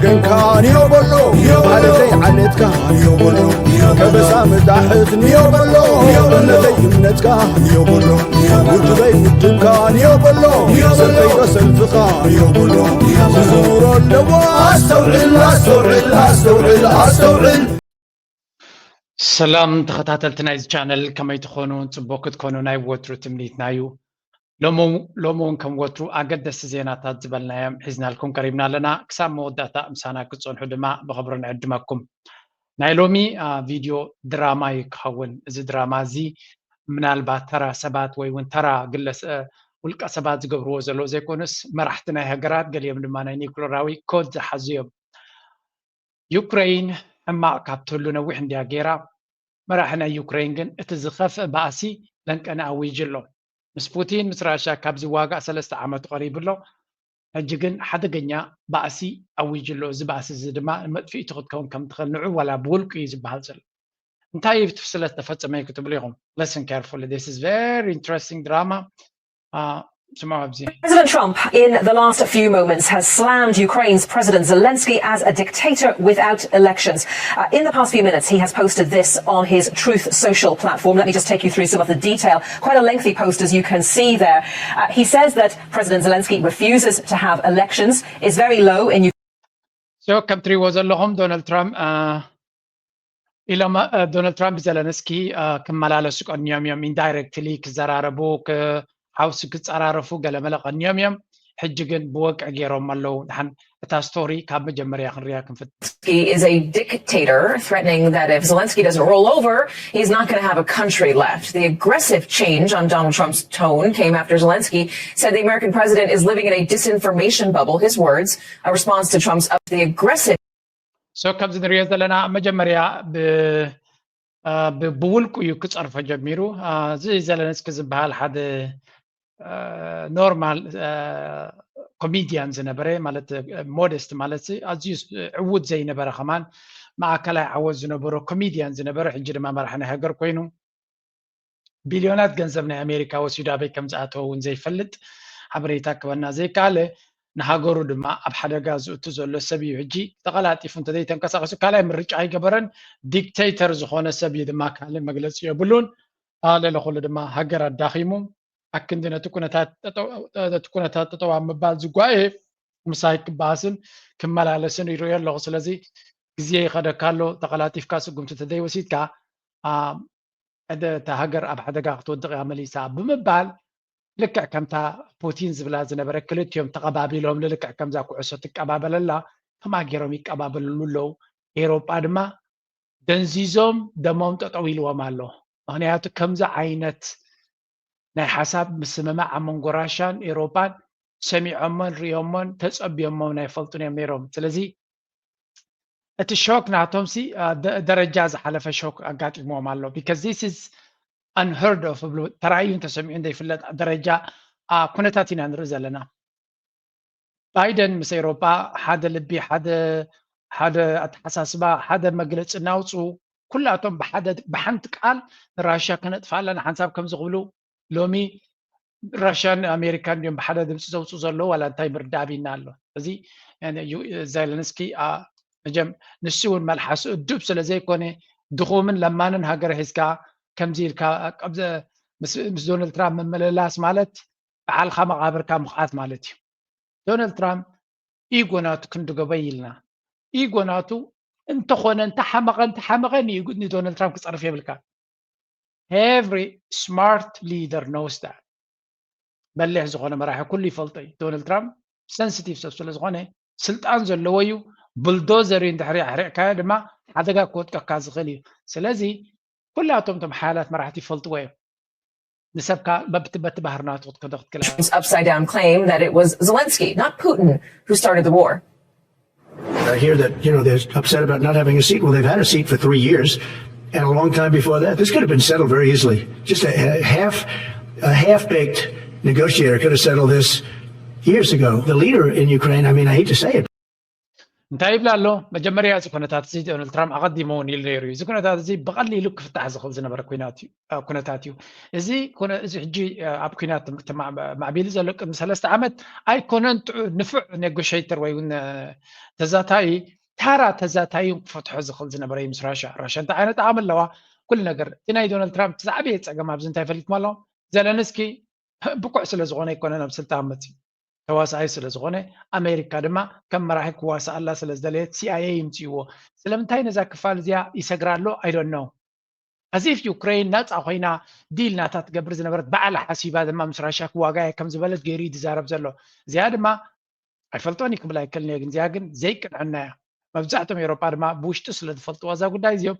ገንካ ንዮ በሎ፣ ዓሌተይ ዓሌትካ ንዮ በሎ፣ ከበሳ መታሕት ንዮ በሎ፣ እምነተይ እምነትካ ንዮ በሎ፣ ውድበይ ውድብካ ንዮ በሎ፣ ሰልፈይ ሰልፍኻ ንዮ በሎ፣ ክዝውሮ ኣለዎ። ኣስተውዕል ኣስተውዕል ኣስተውዕል ኣስተውዕል። ሰላም ተኸታተልቲ ናይዚ ቻነል፣ ከመይ ትኾኑ? ጽቡቕ ክትኮኑ ናይ ወትሩ ትምኒትና እዩ። ሎሚ ሎሚ እውን ከም ወትሩ ኣገደስቲ ዜናታት ዝበልናዮም ሒዝናልኩም ቀሪብና ኣለና። ክሳብ መወዳእታ ምሳና ክትጸንሑ ድማ ብኽብሪ ንዕድመኩም። ናይ ሎሚ ቪድዮ ድራማ እዩ ክኸውን። እዚ ድራማ እዚ ምናልባት ተራ ሰባት ወይ እውን ተራ ግለሰ ውልቀ ሰባት ዝገብርዎ ዘለዉ ዘይኮኑስ፣ መራሕቲ ናይ ሃገራት፣ ገሊኦም ድማ ናይ ኒውክለራዊ ኮድ ዝሓዙ እዮም። ዩክረይን ሕማቕ ካብ ትህሉ ነዊሕ እንድያ ገይራ። መራሒ ናይ ዩክረይን ግን እቲ ዝኸፍእ ባእሲ ለንቀነ ኣዊጁ ኣሎ። ምስ ፑቲን ምስ ራሽያ ካብ ዝዋጋእ ሰለስተ ዓመቱ ቀሪቡ ኣሎ። ሕጂ ግን ሓደገኛ ባእሲ ኣዊጁ ኣሎ። እዚ ባእሲ እዚ ድማ ንመጥፊኢቱ ክትከውን ከም ትኽእል ንዑ ዋላ ብውልቁ እዩ ዝበሃል ዘሎ። እንታይ እዩ ስለ ዝተፈጸመ ክትብሉ ኢኹም? Listen carefully. This is very interesting drama. Uh, ስምዑ ኣብዚ። President Trump, in the last few moments, has slammed Ukraine's President Zelensky as a dictator without elections. Uh, in the past few minutes, he has posted this on his Truth Social platform. Let me just take you through some of the detail. Quite a lengthy post, as you can see there. Uh, he says that President Zelensky refuses to have elections, is very low in So ከም ትሪእዎ ዘለኹም ዶናልድ ትራምፕ ኢሎም ዶናልድ ትራምፕ ዘለንስኪ ክመላለሱ ቀንዮም እዮም። ኢንዳይሬክትሊ ክዘራረቡ፣ ሓውሲ ክፀራረፉ ገለመለ ቀንዮም እዮም። ሕጂ ግን ብወግዒ ገይሮም ኣለዉ። ድሓን እታ ስቶሪ ካብ መጀመርያ ክንሪያ ክንፍት Zelensky is a dictator, threatening that if Zelensky doesn't roll over, he's not going to have a country left. The aggressive change on Donald Trump's tone came after Zelensky said the American president is living in a disinformation bubble. His words, a response to Trump's up the aggressive So ከምዚ ንሪኦ ዘለና መጀመርያ ብ- አ፣ ብ- ብውልቁ እዩ ክፀርፎ ጀሚሩ። አ፣ እዚ ዘለንስኪ ዝበሃል ሓደ ኖርማል ኮሚዲያን ዝነበረ ማለት ሞደስት ማለት ኣዝዩ ዕዉት ዘይነበረ ከማን ማእከላይ ዓወት ዝነበሮ ኮሚዲያን ዝነበረ ሕጂ ድማ መራሒ ናይ ሃገር ኮይኑ ቢልዮናት ገንዘብ ናይ ኣሜሪካ ወሲዱ ኣበይ ከም ዝኣተወ እውን ዘይፈልጥ ሓበሬታ ክበና ዘይከኣለ ንሃገሩ ድማ ኣብ ሓደጋ ዝእቱ ዘሎ ሰብ እዩ። ሕጂ ተቐላጢፉ እንተዘይተንቀሳቒሱ ካልኣይ ምርጫ ኣይገበረን። ዲክቴተር ዝኾነ ሰብ እዩ ድማ ካልእ መግለፂ የብሉን። ኣለለ ኩሉ ድማ ሃገር ኣዳኺሙ ኣክንዲ ነቲ ኩነታት ጠጠው- ነቲ ኩነታት ጠጠው ኣብ ምባል ዝጓየ ምሳይ ክበኣስን ክመላለስን ይርእዮ ኣለኹ። ስለዚ ግዜ ይኸደካ ኣሎ። ተቐላጢፍካ ስጉምቲ ተዘይወሲድካ አ፣ እደ- እታ ሃገር ኣብ ሓደጋ ክትወድቕ እያ መሊሳ ብምባል ልክዕ ከምታ ፑቲን ዝብላ ዝነበረ ክልቲኦም ተቐባቢሎም ልክዕ ከምዛ ኩዕሶ ትቀባበለላ ከምኣ ገይሮም ይቀባበልሉ ኣለዉ። ኤሮጳ ድማ ደንዚዞም ደሞም ጠጠው ኢልዎም ኣሎ። ምክንያቱ ከምዚ ዓይነት ናይ ሓሳብ ምስምማዕ ኣብ መንጎ ራሻን ኤሮጳን ሰሚዖሞን ሪኦሞን ተጸቢዮሞን ኣይፈልጡን እዮም ነይሮም። ስለዚ እቲ ሾክ ናቶም ሲ ደረጃ ዝሓለፈ ሾክ ኣጋጢምዎም ኣሎ። Because this is unheard of እብሉ ተራእዩ እንተሰሚዑ ዘይፍለጥ ደረጃ ኩነታት ኢና ንርኢ ዘለና። ባይደን ምስ ኤሮጳ ሓደ ልቢ ሓደ ሓደ ኣተሓሳስባ ሓደ መግለፂ እናውፅኡ ኩላቶም ብሓደ ብሓንቲ ቃል ንራሽያ ከነጥፍኣ ኣለና ሓንሳብ ከምዚ ክብሉ ሎሚ ራሽያን ኣሜሪካን ድዮም ብሓደ ድምፂ ዘውፅኡ ዘለዉ ዋላ እንታይ ምርዳእ ኣቢና ኣሎ። እዚ ዘለንስኪ መጀም ንሱ እውን መልሓሱ እዱብ ስለ ዘይኮነ ድኹምን ለማንን ሃገር ሒዝካ ከምዚ ኢልካ ምስ ዶናልድ ትራምፕ ምምልላስ ማለት በዓልካ መቓብርካ ምኽዓት ማለት እዩ። ዶናልድ ትራምፕ ኢጎ ናቱ ክንዲ ገበይ ኢልና ኢጎ ናቱ እንተኾነ እንተሓመቐ እንተሓመቐ ንዶናልድ ትራምፕ ክፀርፍ የብልካ። Every smart leader knows that። በሊሕ ዝኾነ መራሒ ኩሉ ይፈልጦ እዩ። ዶናልድ ትራምፕ ሰንስቲቭ ሰብ ስለ ዝኾነ ስልጣን ዘለዎ እዩ። ቡልዶዘር እዩ እንድሕሪ ኣሕሪቕካዮ ድማ ሓደጋ ክወጥቀካ ዝኽእል እዩ። ስለዚ ኩላቶም እቶም ሓያላት መራሕቲ ይፈልጥዎ እዮም። ንሰብካ በብቲ በቲ ባህርናቱ ክትከዶ ክትክእል Trump's upside down claim that it was Zelensky, not Putin, who started the war. I hear that, you know, they're upset about not having a seat. Well, they've had a seat for three years and a long time before that. This could have been settled very easily. Just a, a half, a half-baked negotiator could have settled this years ago. The leader in Ukraine, I mean, I hate to say it, እንታይ ይብል ኣሎ? መጀመርያ እዚ ኩነታት እዚ ዶናልድ ትራምፕ ኣቐዲሙ እውን ኢሉ ነይሩ እዩ። እዚ ኩነታት እዚ ብቐሊሉ ክፍታሕ ዝኽእል ዝነበረ ኩናት እዩ፣ እ፣ ኩነታት እዩ። እዚ ኩነ-፣ እዚ ሕጂ፣ እ፣ ኣብ ኩናት ተማ-፣ ማዕቢሉ ዘሎ ቅድሚ ሰለስተ ዓመት ኣይኮነን ጥዑ-፣ ንፉዕ ኔጎሽየተር ወይ እውን፣ እ፣ ተዛታይ፣ ታራ ተዛታዩ ክፈትሖ ዝኽእል ዝነበረ እዩ ምስ ራሻ። ራሻ እንታይ ዓይነት ዓቕሚ ኣለዋ? ኩሉ ነገር። እቲ ናይ ዶናልድ ትራምፕ ዝዓበየ ጸገም ኣብዚ እንታይ ፈሊጥሞ ኣለዎ? ዘለንስኪ ብቁዕ ስለ ዝኾነ ኣይኮነን ኣብ ስልጣን መጽዩ። ተዋሳኣይ ስለ ዝኾነ፣ ኣሜሪካ ድማ ከም መራሒ ክዋሳኣላ ስለ ዝደለየት፣ ሲ ኣይ ኤ ይምጽእዎ። ስለምንታይ ነዛ ክፋል እዚኣ ይሰግራ ኣሎ? I don't know። As if ዩክሬን ናጻ ኮይና ዲል ናታ ትገብር ዝነበረት፣ ባዕላ ሓሲባ ድማ ምስ ራሻ ክዋጋየ ከም ዝበለት ገይሩ እዩ ዝዛረብ ዘሎ። እዚኣ ድማ ኣይፈልጦን እዩ ክብል ኣይክእልን እየ፣ ግን እዚኣ ግን ዘይቅንዕና እያ። መብዛሕትኦም ኤውሮጳ ድማ ብውሽጢ ስለ ዝፈልጥዋ እዛ ጉዳይ እዚኦም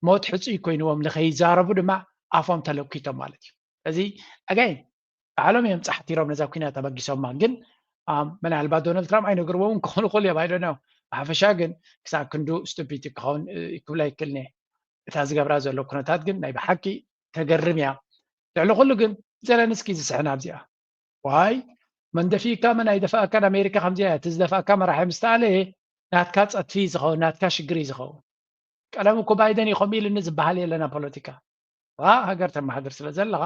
ሞት ሕጹይ ኮይንዎም ንኸይዛረቡ ድማ ኣፎም ተለኪቶም ማለት እዩ። እዚ ኣጋይ ባዕሎም እዮም ጻሕቲሮም ነዛ ኩናት ኣበጊሶማ። ግን፣ ኣም፣ ምናልባት ዶናልድ ትራምፕ ኣይነግርዎ እውን ክኾኑ ይኽእሉ እዮም። I don't know። ብሓፈሻ ግን ክሳብ ክንዱ ስቱፒድ ክኸውን፣ እ፣ ክብል ኣይክእልን እየ። እታ ዝገብራ ዘሎ ኩነታት ግን ናይ ብሓቂ ተገርም እያ። ልዕሊ ኩሉ ግን ዘለንስኪ ዝስሕን ኣብዚኣ። ዋይ፣ መን ደፊእካ መን ኣይደፋእካን፣ ኣሜሪካ ከምዚኣ እያ። እቲ ዝደፋእካ መራሒ ምስ ተኣለየ ናትካ ጸድፊ እዩ ዝኸውን፣ ናትካ ሽግር እዩ ዝኸውን። ቀደም እኮ ባይደን እዩ ከምኡ ኢሉኒ ዝበሃል የለን ኣብ ፖለቲካ። ዋ፣ ሃገር ተመሓድር ስለ ዘለኻ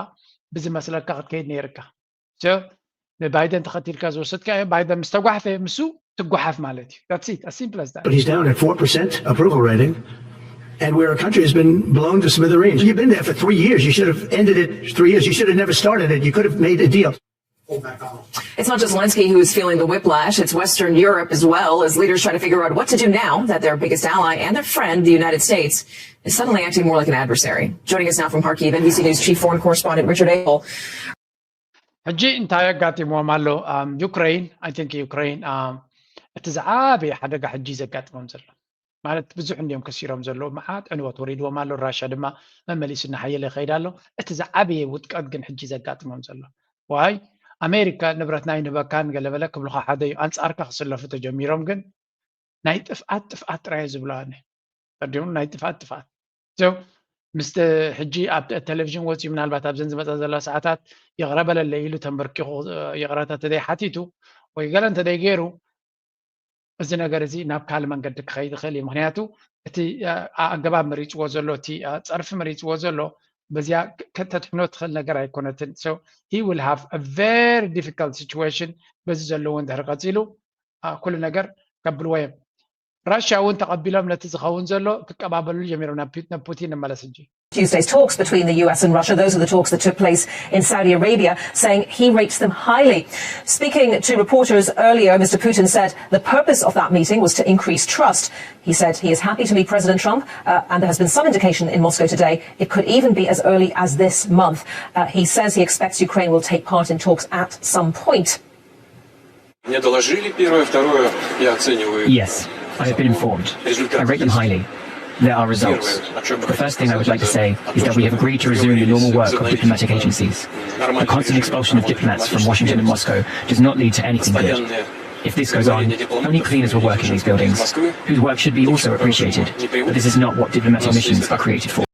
ብዝመስለካ ክትከይድ ነይርካ። So፣ ንባይደን ተኸቲልካ ዝወሰድካዮ፣ ባይደን ምስ ተጓሕፈ፣ ምሱ ትጓሓፍ ማለት እዩ። That's it. As simple as that. But he's down at four percent approval rating. And where a country has been blown to smithereens. You've been there for three years. You should have ended it three years. You should have never started it. You could have made a deal. It's not just Zelensky who is feeling the whiplash, it's Western Europe as well, as leaders try to figure out what to do now that their biggest ally and their friend, the United States, is suddenly acting more like an adversary. Joining us now from Kharkiv, N B C News chief foreign correspondent Richard Abel. ሕጂ እንታይ ኣጋጢምዎም ኣሎ? ኣም፣ ዩክሬን፣ I think ዩክሬን፣ ኣም፣ እቲ ዝዓበየ ሓደጋ ሕጂ ዘጋጥሞም ዘሎ ማለት ብዙሕ እንዲዮም ከሲሮም ዘለዉ፣ መዓት ዕንወት ወሪድዎም ኣሎ። ራሻ ድማ መመሊሱ እናሓየለ ይኸይድ ኣሎ። እቲ ዝዓበየ ውድቀት ግን ሕጂ ዘጋጥሞም ዘሎ፣ ዋይ፣ ኣሜሪካ ንብረትና ይንህበካን ገለበለ ክብሉኻ ሓደ እዩ። ኣንጻርካ ክስለፉ ተጀሚሮም ግን ናይ ጥፍኣት ጥፍኣት ጥራይ ዝብሉ ኣነ። ተርዲሙ ናይ ጥፍኣት ጥፍኣት። So፣ ምስ ሕጂ ኣብ ቴሌቪዥን ወፂኡ ምናልባት ኣብዘን ዝመፃ ዘላ ሰዓታት ይቕረ በለለይ ኢሉ ተንበርኪኹ፣ እ፣ ይቕረታ ተደይ ሓቲቱ ወይ ገለ እንተደይ ገይሩ፣ እዚ ነገር እዚ ናብ ካልእ መንገዲ ክኸይድ ይኽእል እዩ። ምኽንያቱ እቲ፣ እ፣ ኣገባብ መሪፅዎ ዘሎ፣ እቲ፣ እ፣ ፀርፊ መሪፅዎ ዘሎ፣ በዚያ ከ-፣ ከተድሕኖ ትኽእል ነገር ኣይኮነትን። So, he will have a very difficult situation። በዚ ዘለዎ እንድሕር ቀፂሉ፣ እ፣ ኩሉ ነገር ከብልዎ እዮም። ራሽያ እውን ተቐቢሎም ነቲ ዝኸውን ዘሎ ክቀባበሉ ጀሚሮም። ናብ ፒ-፣ ናብ ፑቲን ንመለስ እንጂ። Tuesday's talks between the U S and Russia. Those are the talks that took place in Saudi Arabia, saying he rates them highly. Speaking to reporters earlier, Mister Putin said the purpose of that meeting was to increase trust. He said he is happy to meet President Trump, uh, and there has been some indication in Moscow today it could even be as early as this month. Uh, he says he expects Ukraine will take part in talks at some point. Мне доложили первое, второе, я оцениваю. Yes, I have been informed. I rate them highly. There are results. The first thing I would like to say is that we have agreed to resume the normal work of diplomatic agencies. The constant expulsion of diplomats from Washington and Moscow does not lead to anything good. If this goes on, only cleaners will work in these buildings, whose work should be also appreciated. But this is not what diplomatic missions are created for.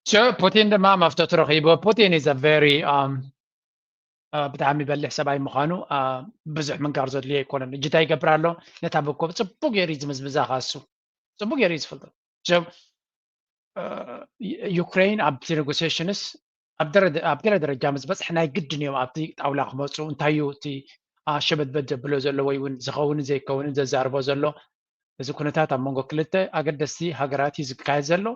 So, ፑቲን ድማ መፍተቱ ረኺቡ። ፑቲን is a very, um, እ፣ ብጣዕሚ በሊሕ ሰብኣይ ምዃኑ፣ እ፣ ብዙሕ ምንጋር ዘድልዮ ኣይኮነን። እጅ እንታይ ይገብር ኣሎ? ነታ ብኮ ጽቡቅ ገይሩ እዩ ዝምዝምዛ ካሱ። ጽቡቅ ገይሩ እዩ ዝፈልጦ። So፣ እ፣ ዩ-፣ ዩክሬን ኣብቲ ኔጎሲዬሽንስ ኣብ ደረ-፣ ኣብ ገለ ደረጃ ምስ በጽሐ ናይ ግድን እዮም ኣብቲ ጣውላ ክመጹ። እንታይ እዩ እቲ፣ እ፣ ሸበድበድ ዘብሎ ዘሎ ወይ እውን ዝኸውንን ዘይከውንን ዘዛርቦ ዘሎ? እዚ ኩነታት ኣብ መንጎ ክልተ ኣገደስቲ ሃገራት እዩ ዝካየድ ዘሎ።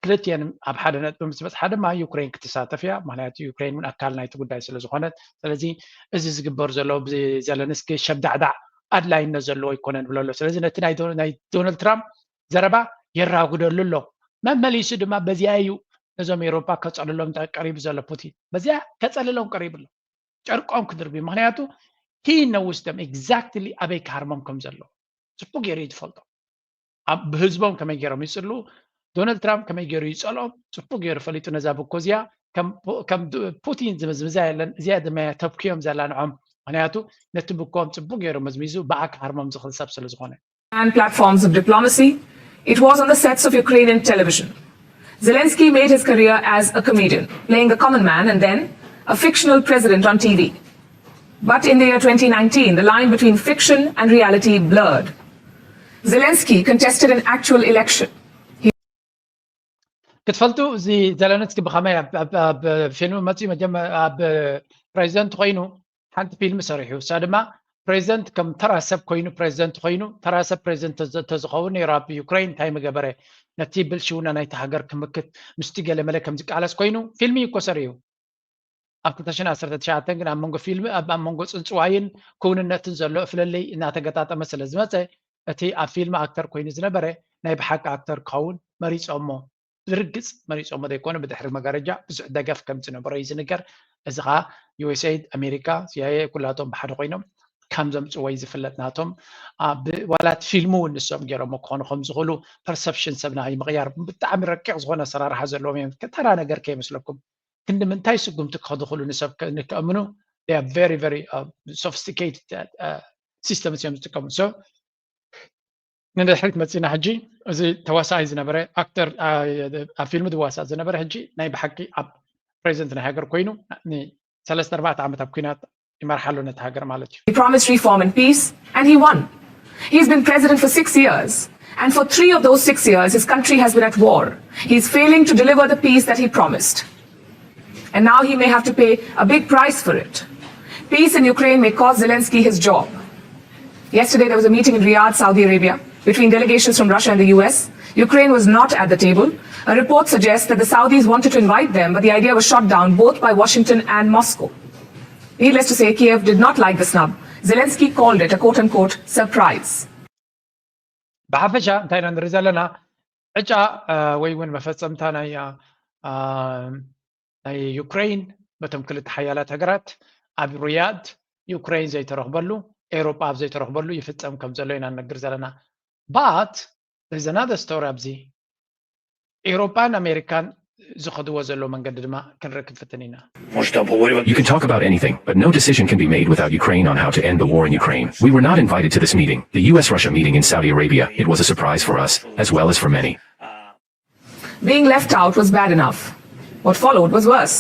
ክልቲኤን ኣብ ሓደ ነጥቢ ምስ በጽሓ ድማ ዩክሬን ክትሳተፍ እያ። ምኽንያቱ ዩክሬን እውን ኣካል ናይቲ ጉዳይ ስለ ዝኾነት። ስለዚ እዚ ዝግበር ዘሎ ብዘለንስኪ ሸብዳዕዳዕ ኣድላይነት ዘለዎ ኣይኮነን ይብሎ ኣሎ። ስለዚ ነቲ ናይ ዶ-፣ ናይ ዶናልድ ትራምፕ ዘረባ የራጉደሉ ኣሎ። መመሊሱ ድማ በዚኣ እዩ ነዞም ኤውሮጳ ከጸልሎም ቀሪቡ ዘሎ ፑቲን። በዚኣ ከጸልሎም ቀሪቡ ኣሎ። ጨርቆም ክድርብዩ። ምኽንያቱ he knows them exactly ኣበይ ክሃርሞም ከም ዘለዎ። ጽቡቅ ገይሩ እዩ ዝፈልጦ። ኣብ፣ ብህዝቦም ከመይ ገይሮም ይጽልኡ፣ ዶናልድ ትራምፕ ከመይ ገይሩ ይጸልኦም ጽቡቅ ገይሩ ፈሊጡ። ነዛ ብኮ እዚኣ ከም፣ ከም ዱ-፣ ፑቲን ዝምዝምዛ የለን። እዚኣ ድማ እያ ተብክዮም ዘላ ንዖም። ምኽንያቱ ነቲ ብኮም ጽቡቅ ገይሩ መዝሚዙ ብኣ ክሃርሞም ዝኽእል ሰብ ስለ ዝኾነ። And platforms of diplomacy, it was on the sets of Ukrainian television. Zelensky made his career as a comedian, playing the common man and then a fictional president on T V. But in the year twenty nineteen, the line between fiction and reality blurred. Zelensky contested an actual election. ክትፈልጡ እዚ ዘለንስኪ ብኸመይ ኣብ ፊልም መፅኡ ኣብ ፕሬዚደንት ኮይኑ ሓንቲ ፊልም ሰሪሑ እሳ ድማ ፕሬዚደንት ከም ተራ ሰብ ኮይኑ ፕሬዚደንት ኮይኑ ተራ ሰብ ፕሬዚደንት ተዝኸውን ነይሩ ኣብ ዩክሬን እንታይ ምገበረ ነቲ ብልሽውና ናይቲ ሃገር ክምክት ምስቲ ገለመለ ከም ዝቃለስ ኮይኑ ፊልም እዩ እኮ ሰሪሑ ኣብ ክልተ ሽሕን ዓሰርተ ትሽዓተን ግን ኣብ መንጎ ፊልም ኣብ ኣብ መንጎ ጽንጽዋይን ክውንነትን ዘሎ እፍለለይ እናተገጣጠመ ስለ ዝመጸ እቲ ኣብ ፊልም ኣክተር ኮይኑ ዝነበረ ናይ ብሓቂ ኣክተር ክኸውን መሪጾሞ ዝርግጽ መሪጾሞ ዘይኮነ ብድሕሪ መጋረጃ ብዙሕ ደገፍ ከም ዝነበሮ እዩ ዝንገር እዚ ኸዓ ዩኤስኤድ ኣሜሪካ ሲኣይኤ ኩላቶም ብሓደ ኮይኖም ከም ዘምፅዎ እዩ ዝፍለጥ ናቶም ዋላት ፊልም እውን ንሶም ገይሮሞ ክኾኑ ከም ዝኽእሉ ፐርሰፕሽን ሰብና ይምቕያር ብጣዕሚ ረቂቕ ዝኾነ ኣሰራርሓ ዘለዎም እዮም ተራ ነገር ከይመስለኩም ክንዲ ምንታይ ስጉምቲ ክኸዱ ክሉ ንሰብ ንከእምኑ very very sophisticated systems እዮም ዝጥቀሙ so ንድሕሪት መፂና ሕጂ እዚ ተዋሳኣይ ዝነበረ ኣክተር ኣብ ፊልም ዝዋሳእ ዝነበረ ሕጂ ናይ ብሓቂ ኣብ ፕሬዚደንት ናይ ሃገር ኮይኑ ንሰለስተ ኣርባዕተ ዓመት ኣብ ኩናት ይመርሓ ኣሎ ነቲ ሃገር ማለት እዩ He promised reform and peace, and he won. He's been president for six years, and for three of those six years, his country has been at war. He's failing to deliver the peace that he promised. And now he may have to pay a big price for it. Peace in Ukraine may cost Zelensky his job. Yesterday, there was a meeting in Riyadh, Saudi Arabia, between delegations from Russia and the U S. Ukraine was not at the table. A report suggests that the Saudis wanted to invite them, but the idea was shot down both by Washington and Moscow. Needless to say, Kiev did not like the snub. Zelensky called it a quote unquote surprise. ብሓፈሻ እንታይ ኢና ንርኢ ዘለና ዕጫ ወይ እውን መፈፀምታ ናይ ናይ ዩክሬን በቶም ክልተ ሓያላት ሃገራት ኣብ ሪያድ ዩክሬን ዘይተረኽበሉ ኤውሮጳ ኣብ ዘይተረኽበሉ ይፍፀም ከም ዘሎ ኢና ንነግር ዘለና but there's another story ኣብዚ ኤውሮጳን ኣሜሪካን ዝኸድዎ ዘሎ መንገዲ ድማ ክንርኢ ክንፍትን ኢና You can talk about anything, but no decision can be made without Ukraine on how to end the war in Ukraine. We were not invited to this meeting, the U S Russia meeting in Saudi Arabia. It was a surprise for us, as well as for many. Being left out was bad enough. What followed was worse.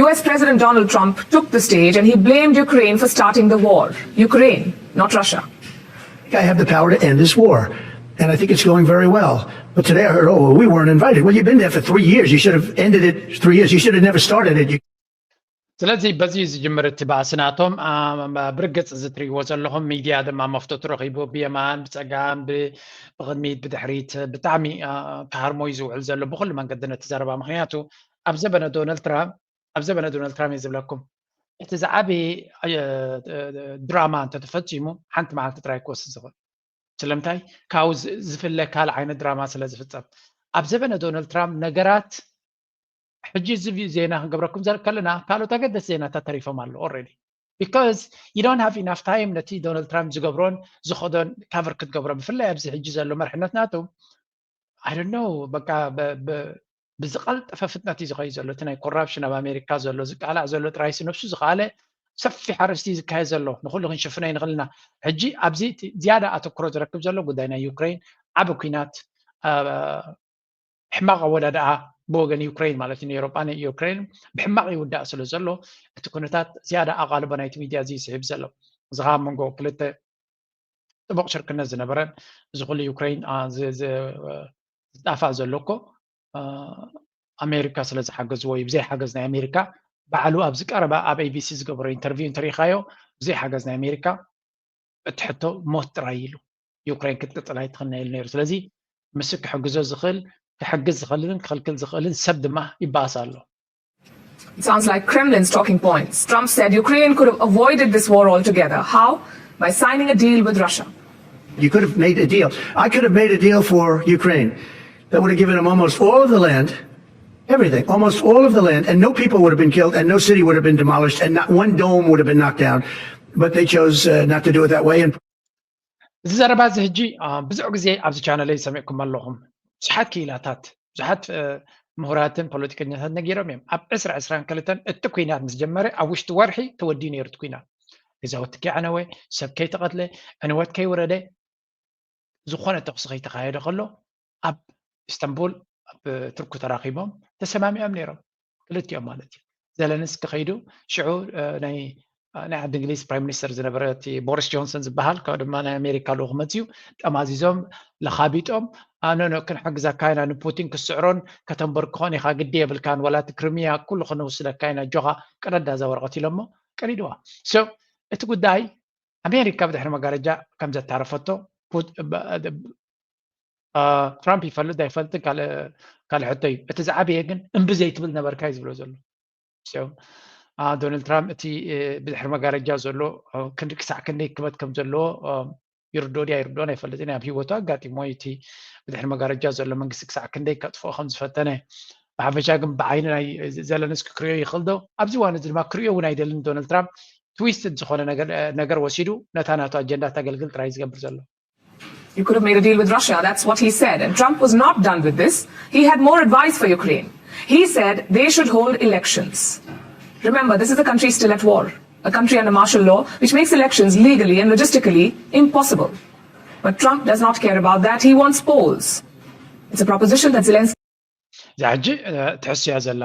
U S President Donald Trump took the stage and he blamed Ukraine for starting the war. Ukraine, not Russia. I have the power to end this war. And I think it's going very well. But today I heard, oh, well, we weren't invited. Well, you've been there for three years. You should have ended it three years. You should have never started it. You ስለዚ በዚ ዝጅምር እቲ ባእሲ ናቶም ብርግፅ እዚ ትሪእዎ ዘለኹም ሚድያ ድማ መፍቶት ረኺቡ ብየማን ብፀጋም ብቕድሚት ብድሕሪት ብጣዕሚ ክሃርሞዩ ዝውዕል ዘሎ ብኩሉ መንገዲ ነቲ ዘረባ ምክንያቱ ኣብ ዘበነ ዶናልድ ትራምፕ ኣብ ዘበነ ዶናልድ ትራምፕ እየ ዝብለኩም እቲ ዝዓበየ ድራማ እንተተፈፂሙ ሓንቲ መዓልቲ ጥራይ ክወስድ ዝኽእል ስለምንታይ ካብኡ ዝፍለ ካልእ ዓይነት ድራማ ስለ ዝፍፀም ኣብ ዘበነ ዶናልድ ትራምፕ ነገራት ሕጂ እዚ ዜና ክንገብረኩም ከለና ካልኦት ኣገደስ ዜናታት ተሪፎም ኣለዉ already because you don't have enough time ነቲ ዶናልድ ትራምፕ ዝገብሮን ዝኸዶን ካቨር ክትገብሮ ብፍላይ ኣብዚ ሕጂ ዘሎ መርሕነት ናቱ I don't know በቃ ብዝቐልጠፈ ፍጥነት እዩ ዝኸይድ ዘሎ እቲ ናይ ኮራፕሽን ኣብ ኣሜሪካ ዘሎ ዝቃላዕ ዘሎ ጥራይሲ ነብሱ ዝኸኣለ ሰፊሕ ኣርእስቲ እዩ ዝካየድ ዘሎ ንኩሉ ክንሽፍኖ ይንኽእል ኢና ሕጂ ኣብዚ ዝያዳ ኣተኩሮ ዝረክብ ዘሎ ጉዳይ ናይ ዩክሬን ዓቢ ኩናት ሕማቕ ኣወዳድኣ ብወገን ዩክሬን ማለት እዩ ንኤሮጳ ንዩክሬን ብሕማቕ ይውዳእ ስለ ዘሎ እቲ ኩነታት ዝያዳ ኣቓልቦ ናይቲ ሚድያ እዚ ይስሕብ ዘሎ እዚ ከዓ መንጎ ክልተ ጥቡቕ ሽርክነት ዝነበረን እዚ ኩሉ ዩክሬን ዝጣፋእ ዘሎ እኮ ኣሜሪካ ስለ ዝሓገዝዎ እዩ ብዘይ ሓገዝ ናይ ኣሜሪካ ባዕሉ ኣብዚ ቀረባ ኣብ ኤቢሲ ዝገበሮ ኢንተርቪው እንተሪኢኻዮ ብዘይ ሓገዝ ናይ ኣሜሪካ እቲ ሕቶ ሞት ጥራይ ኢሉ ዩክሬን ክትቅፅል ኣይትኽእልን ኢሉ ነይሩ ስለዚ ምስ ክሕግዞ ዝኽእል ክሕግዝ ዝኽእልን ክኽልክል ዝኽእልን ሰብ ድማ ይበኣስ ኣሎ It sounds like Kremlin's talking points. Trump said Ukraine could have avoided this war altogether. How? By signing a deal with Russia. You could have made a deal. I could have made a deal for Ukraine that would have given them almost all of the land, everything, almost all of the land, and no people would have been killed, and no city would have been demolished, and not one dome would have been knocked down. But they chose uh, not to do it that way. And እዚ ዘረባ እዚ ሕጂ ብዙሕ ግዜ ኣብዚ ቻነለይ ዝሰሚዕኩም ኣለኹም ብዙሓት ክኢላታት ብዙሓት ምሁራትን ፖለቲከኛታት ነጊሮም እዮም ኣብ ዕስራ ዕስራን ክልተን እቲ ኩናት ምስ ጀመረ ኣብ ውሽጢ ወርሒ ተወዲኡ ነይሩ እቲ ኩናት ገዛውቲ ከይዓነወ ሰብ ከይተቐትለ ዕንወት ከይወረደ ዝኾነ ተኩሲ ከይተኻየደ ከሎ ኣብ ኢስተንቡል ኣብ ቱርኩ ተራኺቦም ተሰማሚዖም ነይሮም ክልቲኦም ማለት እዩ ዘለንስኪ ከይዱ ሽዑ ናይ ናይ ዓዲ እንግሊዝ ፕራይም ሚኒስተር ዝነበረ እቲ ቦሪስ ጆንሰን ዝበሃል፣ ካብ ድማ ናይ ኣሜሪካ ልኡኽ መፅዩ፣ ጠማዚዞም ለኻቢጦም፣ ኣኖኖ ክንሕግዘካ ኢና፣ ንፑቲን ክስዕሮን ከተንበርክኾን ኢኻ፣ ግዲ የብልካን፣ ዋላ እቲ ክሪሚያ ኩሉ ክንውስደካ ኢና፣ ኣጆኻ ቅደዳ እዛ ወረቐት ኢሎሞ ቀዲድዋ። So እቲ ጉዳይ ኣሜሪካ ብድሕሪ መጋረጃ ከም ዘታረፈቶ ትራምፕ ይፈልጥ ኣይፈልጥን ካልእ ሕቶ እዩ። እቲ ዝዓበየ ግን እምቢ ዘይትብል ነበርካ እዩ ዝብሎ ዘሎ። ዶናልድ ትራምፕ እቲ ብድሕሪ መጋረጃ ዘሎ ክንዲ ክሳዕ ክንደይ ክበት ከም ዘለዎ ይርዶ ድያ ይርዶን ኣይፈልጥን። ኣብ ህይወቱ ኣጋጢሞ እቲ ብድሕሪ መጋረጃ ዘሎ መንግስቲ ክሳዕ ክንደይ ከጥፍኦ ከም ዝፈተነ ብሓፈሻ ግን ብዓይኒ ናይ ዘለንስኪ ክሪኦ ይኽእል ዶ? ኣብዚ ዋን እዚ ድማ ክሪኦ እውን ኣይደልን። ዶናልድ ትራምፕ ትዊስት ዝኾነ ነገር ወሲዱ ነታ ናቱ ኣጀንዳ ተገልግል ጥራይ ዝገብር ዘሎ። You could have made a deal with Russia. That's what he said. And Trump was not done with this. He had more advice for Ukraine. He said they should hold elections. Remember, this is a country still at war, a country under martial law, which makes elections legally and logistically impossible. But Trump does not care about that. He wants polls. It's a proposition that Zelensky. እዛ ሕጂ ትሕስያ ዘላ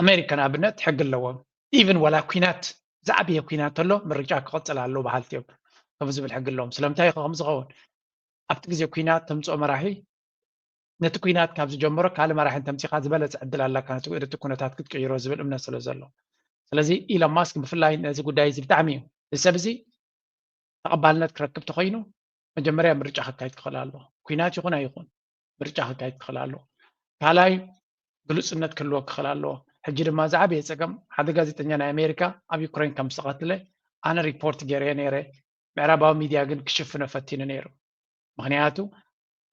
ኣሜሪካ ንኣብነት ሕጊ ኣለዎም። ኢቭን ዋላ ኩናት ዝዓበየ ኩናት ተሎ ምርጫ ክቐፅል ኣለዎ በሃልቲ እዮም ከም ዝብል ሕጊ ኣለዎም። ስለምንታይ ከም ዝኸውን ኣብቲ ግዜ ኩናት ተምፅኦ መራሒ ነቲ ኩናት ካብ ዝጀመሮ ካልእ መራሒ እንተምፂኻ ዝበለፀ ዕድል ኣላካ ነቲ ኩነታት ክትቅይሮ ዝብል እምነት ስለ ዘሎ። ስለዚ ኢሎን ማስክ ብፍላይ ነዚ ጉዳይ እዚ ብጣዕሚ እዩ እዚ ሰብ እዚ ተቐባልነት ክረክብ ተኮይኑ መጀመርያ ምርጫ ከካይድ ክኽእል ኣለዎ። ኩናት ይኹን ኣይኹን ምርጫ ከካይድ ክኽእል ኣለዎ። ካልኣይ ግሉፅነት ክህልዎ ክኽእል ኣለዎ። ሕጂ ድማ ዝዓበየ ፀገም ሓደ ጋዜጠኛ ናይ ኣሜሪካ ኣብ ዩክሬን ከም ዝተቐትለ ኣነ ሪፖርት ገይረዮ ነይረ። ምዕራባዊ ሚድያ ግን ክሽፍኖ ፈቲኑ ነይሩ። ምክንያቱ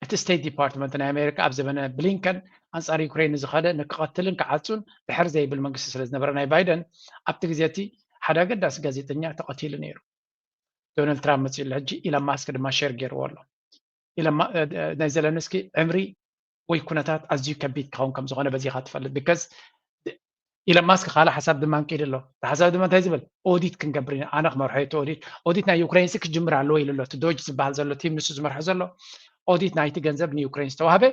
እቲ ስቴት ዲፓርትመንት ናይ ኣሜሪካ ኣብ ዘበነ ብሊንከን ኣንፃር ዩክሬን ንዝኸደ ንክቐትልን ክዓፁን ድሕር ዘይብል መንግስቲ ስለ ዝነበረ ናይ ባይደን ኣብቲ ግዜ እቲ ሓደ ኣገዳሲ ጋዜጠኛ ተቐቲሉ ነይሩ። ዶናልድ ትራምፕ መፅኡ ኣሎ ሕጂ ኢሎን ማስክ ድማ ሸር ገይርዎ ኣሎ። ናይ ዘለንስኪ ዕምሪ ወይ ኩነታት ኣዝዩ ከቢድ ክኸውን ከም ዝኾነ በዚኻ ትፈልጥ because ኢሎን ማስክ ካልእ ሓሳብ ድማ ኣንቂዱ ኣሎ። እቲ ሓሳብ ድማ እንታይ ዝብል ኦዲት ክንገብር ኢና ኣነ ክመርሖ እቲ ኦዲት ኦዲት ናይ ዩክሬን ሲ ክጅምር ኣለዎ ኢሉ ኣሎ። እቲ ዶጅ ዝበሃል ዘሎ ቲም ንሱ ዝመርሖ ዘሎ ኦዲት ናይቲ ገንዘብ ንዩክሬን ዝተዋህበ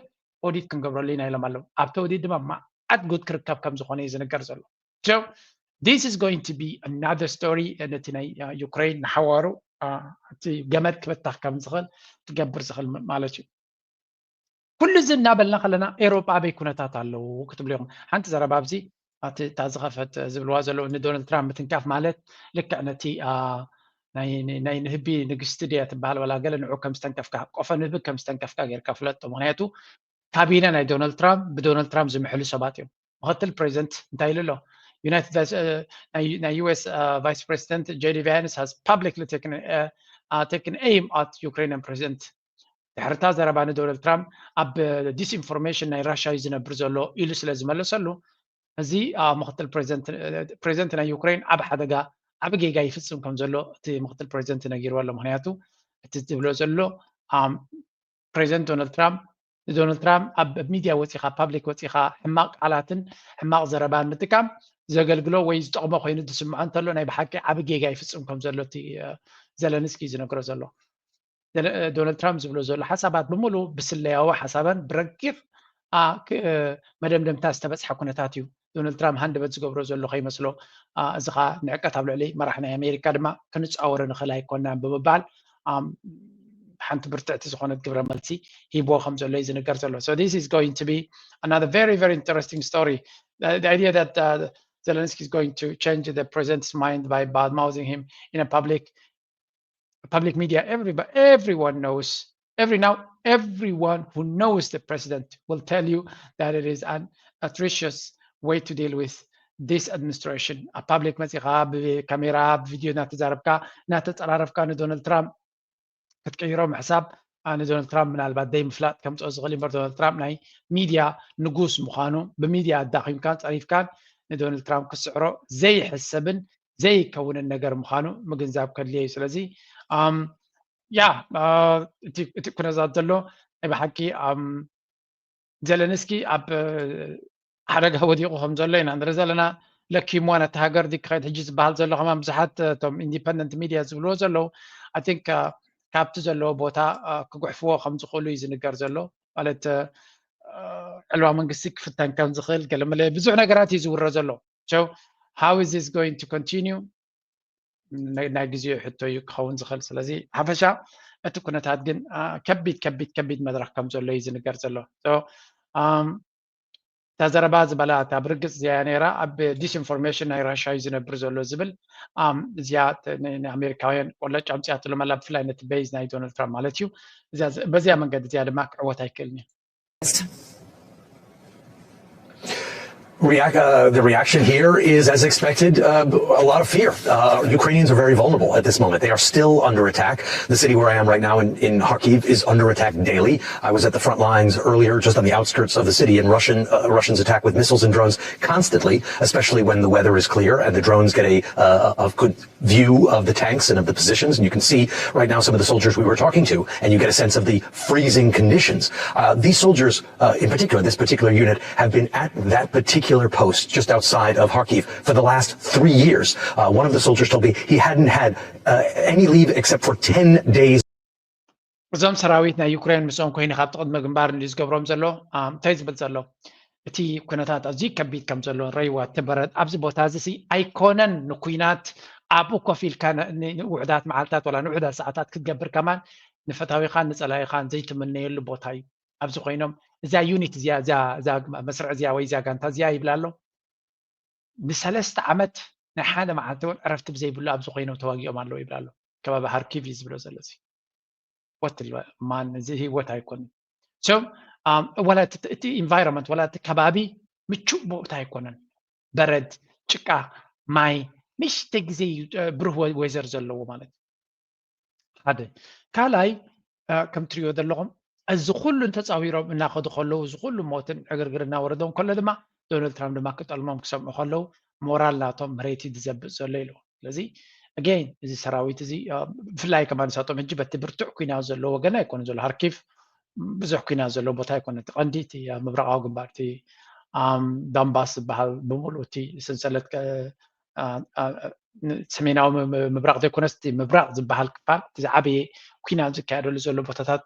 ኦዲት ክንገብረሉ ኢና ኢሎም ኣለዉ። ኣብቲ ኦዲት ድማ መዓት ጉድ ክርከብ ከም ዝኾነ እዩ ዝንገር ዘሎ። So this is going to be another story ነቲ ናይ ዩክሬን ንሓዋሩ እቲ ገመድ ክበታኽ ከም ዝኽእል ክገብር ዝኽእል ማለት እዩ። ኩሉ እዚ እናበልና ከለና ኤሮጳ ኣበይ ኩነታት ኣለዉ ክትብሉ ኢኹም። ሓንቲ ዘረባ ኣብዚ እታ ዝኸፈት ዝብልዋ ዘለዉ ንዶናልድ ትራምፕ ምትንካፍ ማለት ልክዕ ነቲ ናይ ንህቢ ንግስቲ ድያ ትበሃል ዋላ ገለ ንዑ ከም ዝተንከፍካ ቆፎ ንህቢ ከም ዝተንከፍካ ጌርካ ፍለጦ። ምክንያቱ ካቢነ ናይ ዶናልድ ትራምፕ ብዶናልድ ትራምፕ ዝምሕሉ ሰባት እዮም። ምክትል ፕሬዚደንት እንታይ ኢሉ ኣሎ? ናይ ዩኤስ ቫይስ ፕሬዚደንት ጄዲ ቫንስ has publicly taken aim at Ukrainian president ድሕርታ ዘረባ ንዶናልድ ትራምፕ ኣብ ዲስኢንፎርሜሽን ናይ ራሻ እዩ ዝነብር ዘሎ ኢሉ ስለ ዝመለሰሉ እዚ ምክትል ፕሬዚደንት ናይ ዩክሬን ዓብ ሓደጋ ዓብ ጌጋ ይፍፅም ከም ዘሎ እቲ ምክትል ፕሬዚደንት ነጊርዎ ኣሎ። ምክንያቱ እቲ ዝብሎ ዘሎ ፕሬዚደንት ዶናልድ ትራምፕ ንዶናልድ ትራምፕ ኣብ ሚድያ ወፂኻ ፓብሊክ ወፂኻ ሕማቕ ቃላትን ሕማቕ ዘረባን ምጥቃም ዘገልግሎ ወይ ዝጠቕሞ ኮይኑ ዝስምዖ እንተሎ ናይ ብሓቂ ዓብ ጌጋ ይፍፅም ከም ዘሎ እቲ ዘለንስኪ እዩ ዝነግሮ ዘሎ። ዶናልድ ትራምፕ ዝብሎ ዘሎ ሓሳባት ብምሉ ብስለያዊ ሓሳባን ብረቂቕ መደምደምታ ዝተበፅሐ ኩነታት እዩ። ዶናልድ ትራምፕ ሃንደበት ዝገብሮ ዘሎ ከይመስሎ እዚ ከዓ ንዕቀት ኣብ ልዕሊ መራሕ ናይ ኣሜሪካ ድማ ክንፃወሮ ንኽእል ኣይኮናን ብምባል ሓንቲ ብርትዕቲ ዝኾነት ግብረ መልሲ ሂብዎ ከም ዘሎ እዩ ዝንገር ዘሎ። So this is going to be another very very interesting story. The idea that Zelensky is going to change the president's mind by bad mouthing him in a public public media, everybody, everyone knows. Every now, everyone who knows the president will tell you that it is an atrocious way to deal with this administration. ኣብ ፓብሊክ መፂኻ ብካሜራ ብቪድዮ እናተዛረብካ እናተፀራረፍካ ንዶናልድ ትራምፕ ክትቅይሮ ምሕሳብ ንዶናልድ ትራምፕ ምናልባት ዘይምፍላጥ ከምፅኦ ዝኽእል እምበር ዶናልድ ትራምፕ ናይ ሚድያ ንጉስ ምዃኑ ብሚድያ ኣዳኺምካን ፀሪፍካን ንዶናልድ ትራምፕ ክስዕሮ ዘይሕሰብን ዘይከውንን ነገር ምዃኑ ምግንዛብ ከድልዮ እዩ። ስለዚ ያ እቲ ኩነታት ዘሎ ናይ ብሓቂ ዘለንስኪ ኣብ ሓደጋ ወዲቑ ከም ዘሎ ኢና ንርኢ ዘለና። ለኪምዋ ነቲ ሃገር ዲ ክኸይድ ሕጂ ዝበሃል ዘሎ ከማን ብዙሓት እቶም ኢንዲፐንደንት ሚድያ ዝብልዎ ዘለዉ I think ካብቲ ዘለዎ ቦታ ክጉሕፍዎ ከም ዝኽእሉ እዩ ዝንገር ዘሎ። ማለት ዕልዋ መንግስቲ ክፍተን ከም ዝኽእል ገለመለ ብዙሕ ነገራት እዩ ዝውረ ዘሎ። So how is this going to continue? ናይ ግዜኡ ሕቶ እዩ ክኸውን ዝኽእል። ስለዚ ሓፈሻ እቲ ኩነታት ግን ከቢድ ከቢድ ከቢድ መድረኽ ከም ዘሎ እዩ ዝንገር ዘሎ። እታ ዘረባ ዝበላ እታ ብርግፅ እዚኣ ነይራ ኣብ ዲስኢንፎርሜሽን ናይ ራሻ እዩ ዝነብር ዘሎ ዝብል እዚኣ ንኣሜሪካውያን ቆለጭ ኣምፅኣትሎም ኣላ፣ ብፍላይ ነቲ ቤዝ ናይ ዶናልድ ትራምፕ ማለት እዩ። በዚኣ መንገዲ እዚኣ ድማ ክዕወት ኣይክእልን እዩ። React, uh, the reaction here is, as expected, uh, a lot of fear. Uh, Ukrainians are very vulnerable at this moment. They are still under attack. The city where I am right now in, in Kharkiv is under attack daily. I was at the front lines earlier, just on the outskirts of the city, and Russian, uh, Russians attack with missiles and drones constantly, especially when the weather is clear and the drones get a, uh, a good view of the tanks and of the positions. And you can see right now some of the soldiers we were talking to, and you get a sense of the freezing conditions. Uh, these soldiers, uh, in particular, this particular unit, have been at that particular post just outside of Kharkiv for the last three years. Uh, one of the soldiers told me he hadn't had uh, any leave except for ten days. እዞም ሰራዊት ናይ ዩክሬን ምስኦም ኮይኑ ካብቲ ቅድሚ ግንባር እንዲ ዝገብሮም ዘሎ እንታይ ዝብል ዘሎ እቲ ኩነታት ኣዝዩ ከቢድ ከም ዘሎ ረይዋ እቲ በረድ ኣብዚ ቦታ እዚ ሲ ኣይኮነን ንኩናት ኣብኡ ኮፍ ኢልካ ንውሕዳት መዓልታት ወላ ንውሕዳት ሰዓታት ክትገብር ከማን ንፈታዊኻን ንፀላኢኻን ዘይትምነየሉ ቦታ እዩ። ኣብዚ ኮይኖም እዚኣ ዩኒት እዚኣ እዚኣ መስርዕ እዚኣ ወይ እዚኣ ጋንታ እዚኣ ይብላ ኣሎ ንሰለስተ ዓመት ናይ ሓደ መዓልቲ እውን ዕረፍቲ ብዘይብሉ ኣብዚ ኮይኖም ተዋጊኦም ኣለዉ ይብላ ኣሎ። ከባቢ ሃርኪቭ እዩ ዝብሎ ዘሎ እዚ ወትል ማን እዚ ህይወት ኣይኮንን። So ወላ እቲ environment ወላ እቲ ከባቢ ምቹእ ቦታ ኣይኮነን። በረድ፣ ጭቃ፣ ማይ ንእሽተይ ግዜ እዩ ብሩህ ወይዘር ዘለዎ ማለት ሓደ ካልኣይ ከም ትሪኦ ዘለኹም እዚ ኩሉ እንተፃዊሮም እናኸዱ ከለዉ እዚ ኩሉ ሞትን ዕግርግር እናወረዶም ከሎ ድማ ዶናልድ ትራምፕ ድማ ክጠልሞም ክሰምዑ ከለዉ ሞራል ናቶም መሬት እዩ ዝዘብጥ ዘሎ ኢሉ። ስለዚ again እዚ ሰራዊት እዚ ብፍላይ ከማ ንሳቶም ሕጂ በቲ ብርቱዕ ኩናት ዘለዎ ወገን ኣይኮነ ዘሎ ሃርኪቭ ብዙሕ ኩናት ዘለዎ ቦታ ኣይኮነ እቲ ቀንዲ እቲ ኣብ ምብራቃዊ ግንባር እቲ ዳንባስ ዝበሃል ብምሉእ እቲ ሰንሰለት ሰሜናዊ ምብራቅ ዘይኮነስ እቲ ምብራቅ ዝበሃል ክፋል እቲ ዝዓበየ ኩናት ዝካየደሉ ዘሎ ቦታታት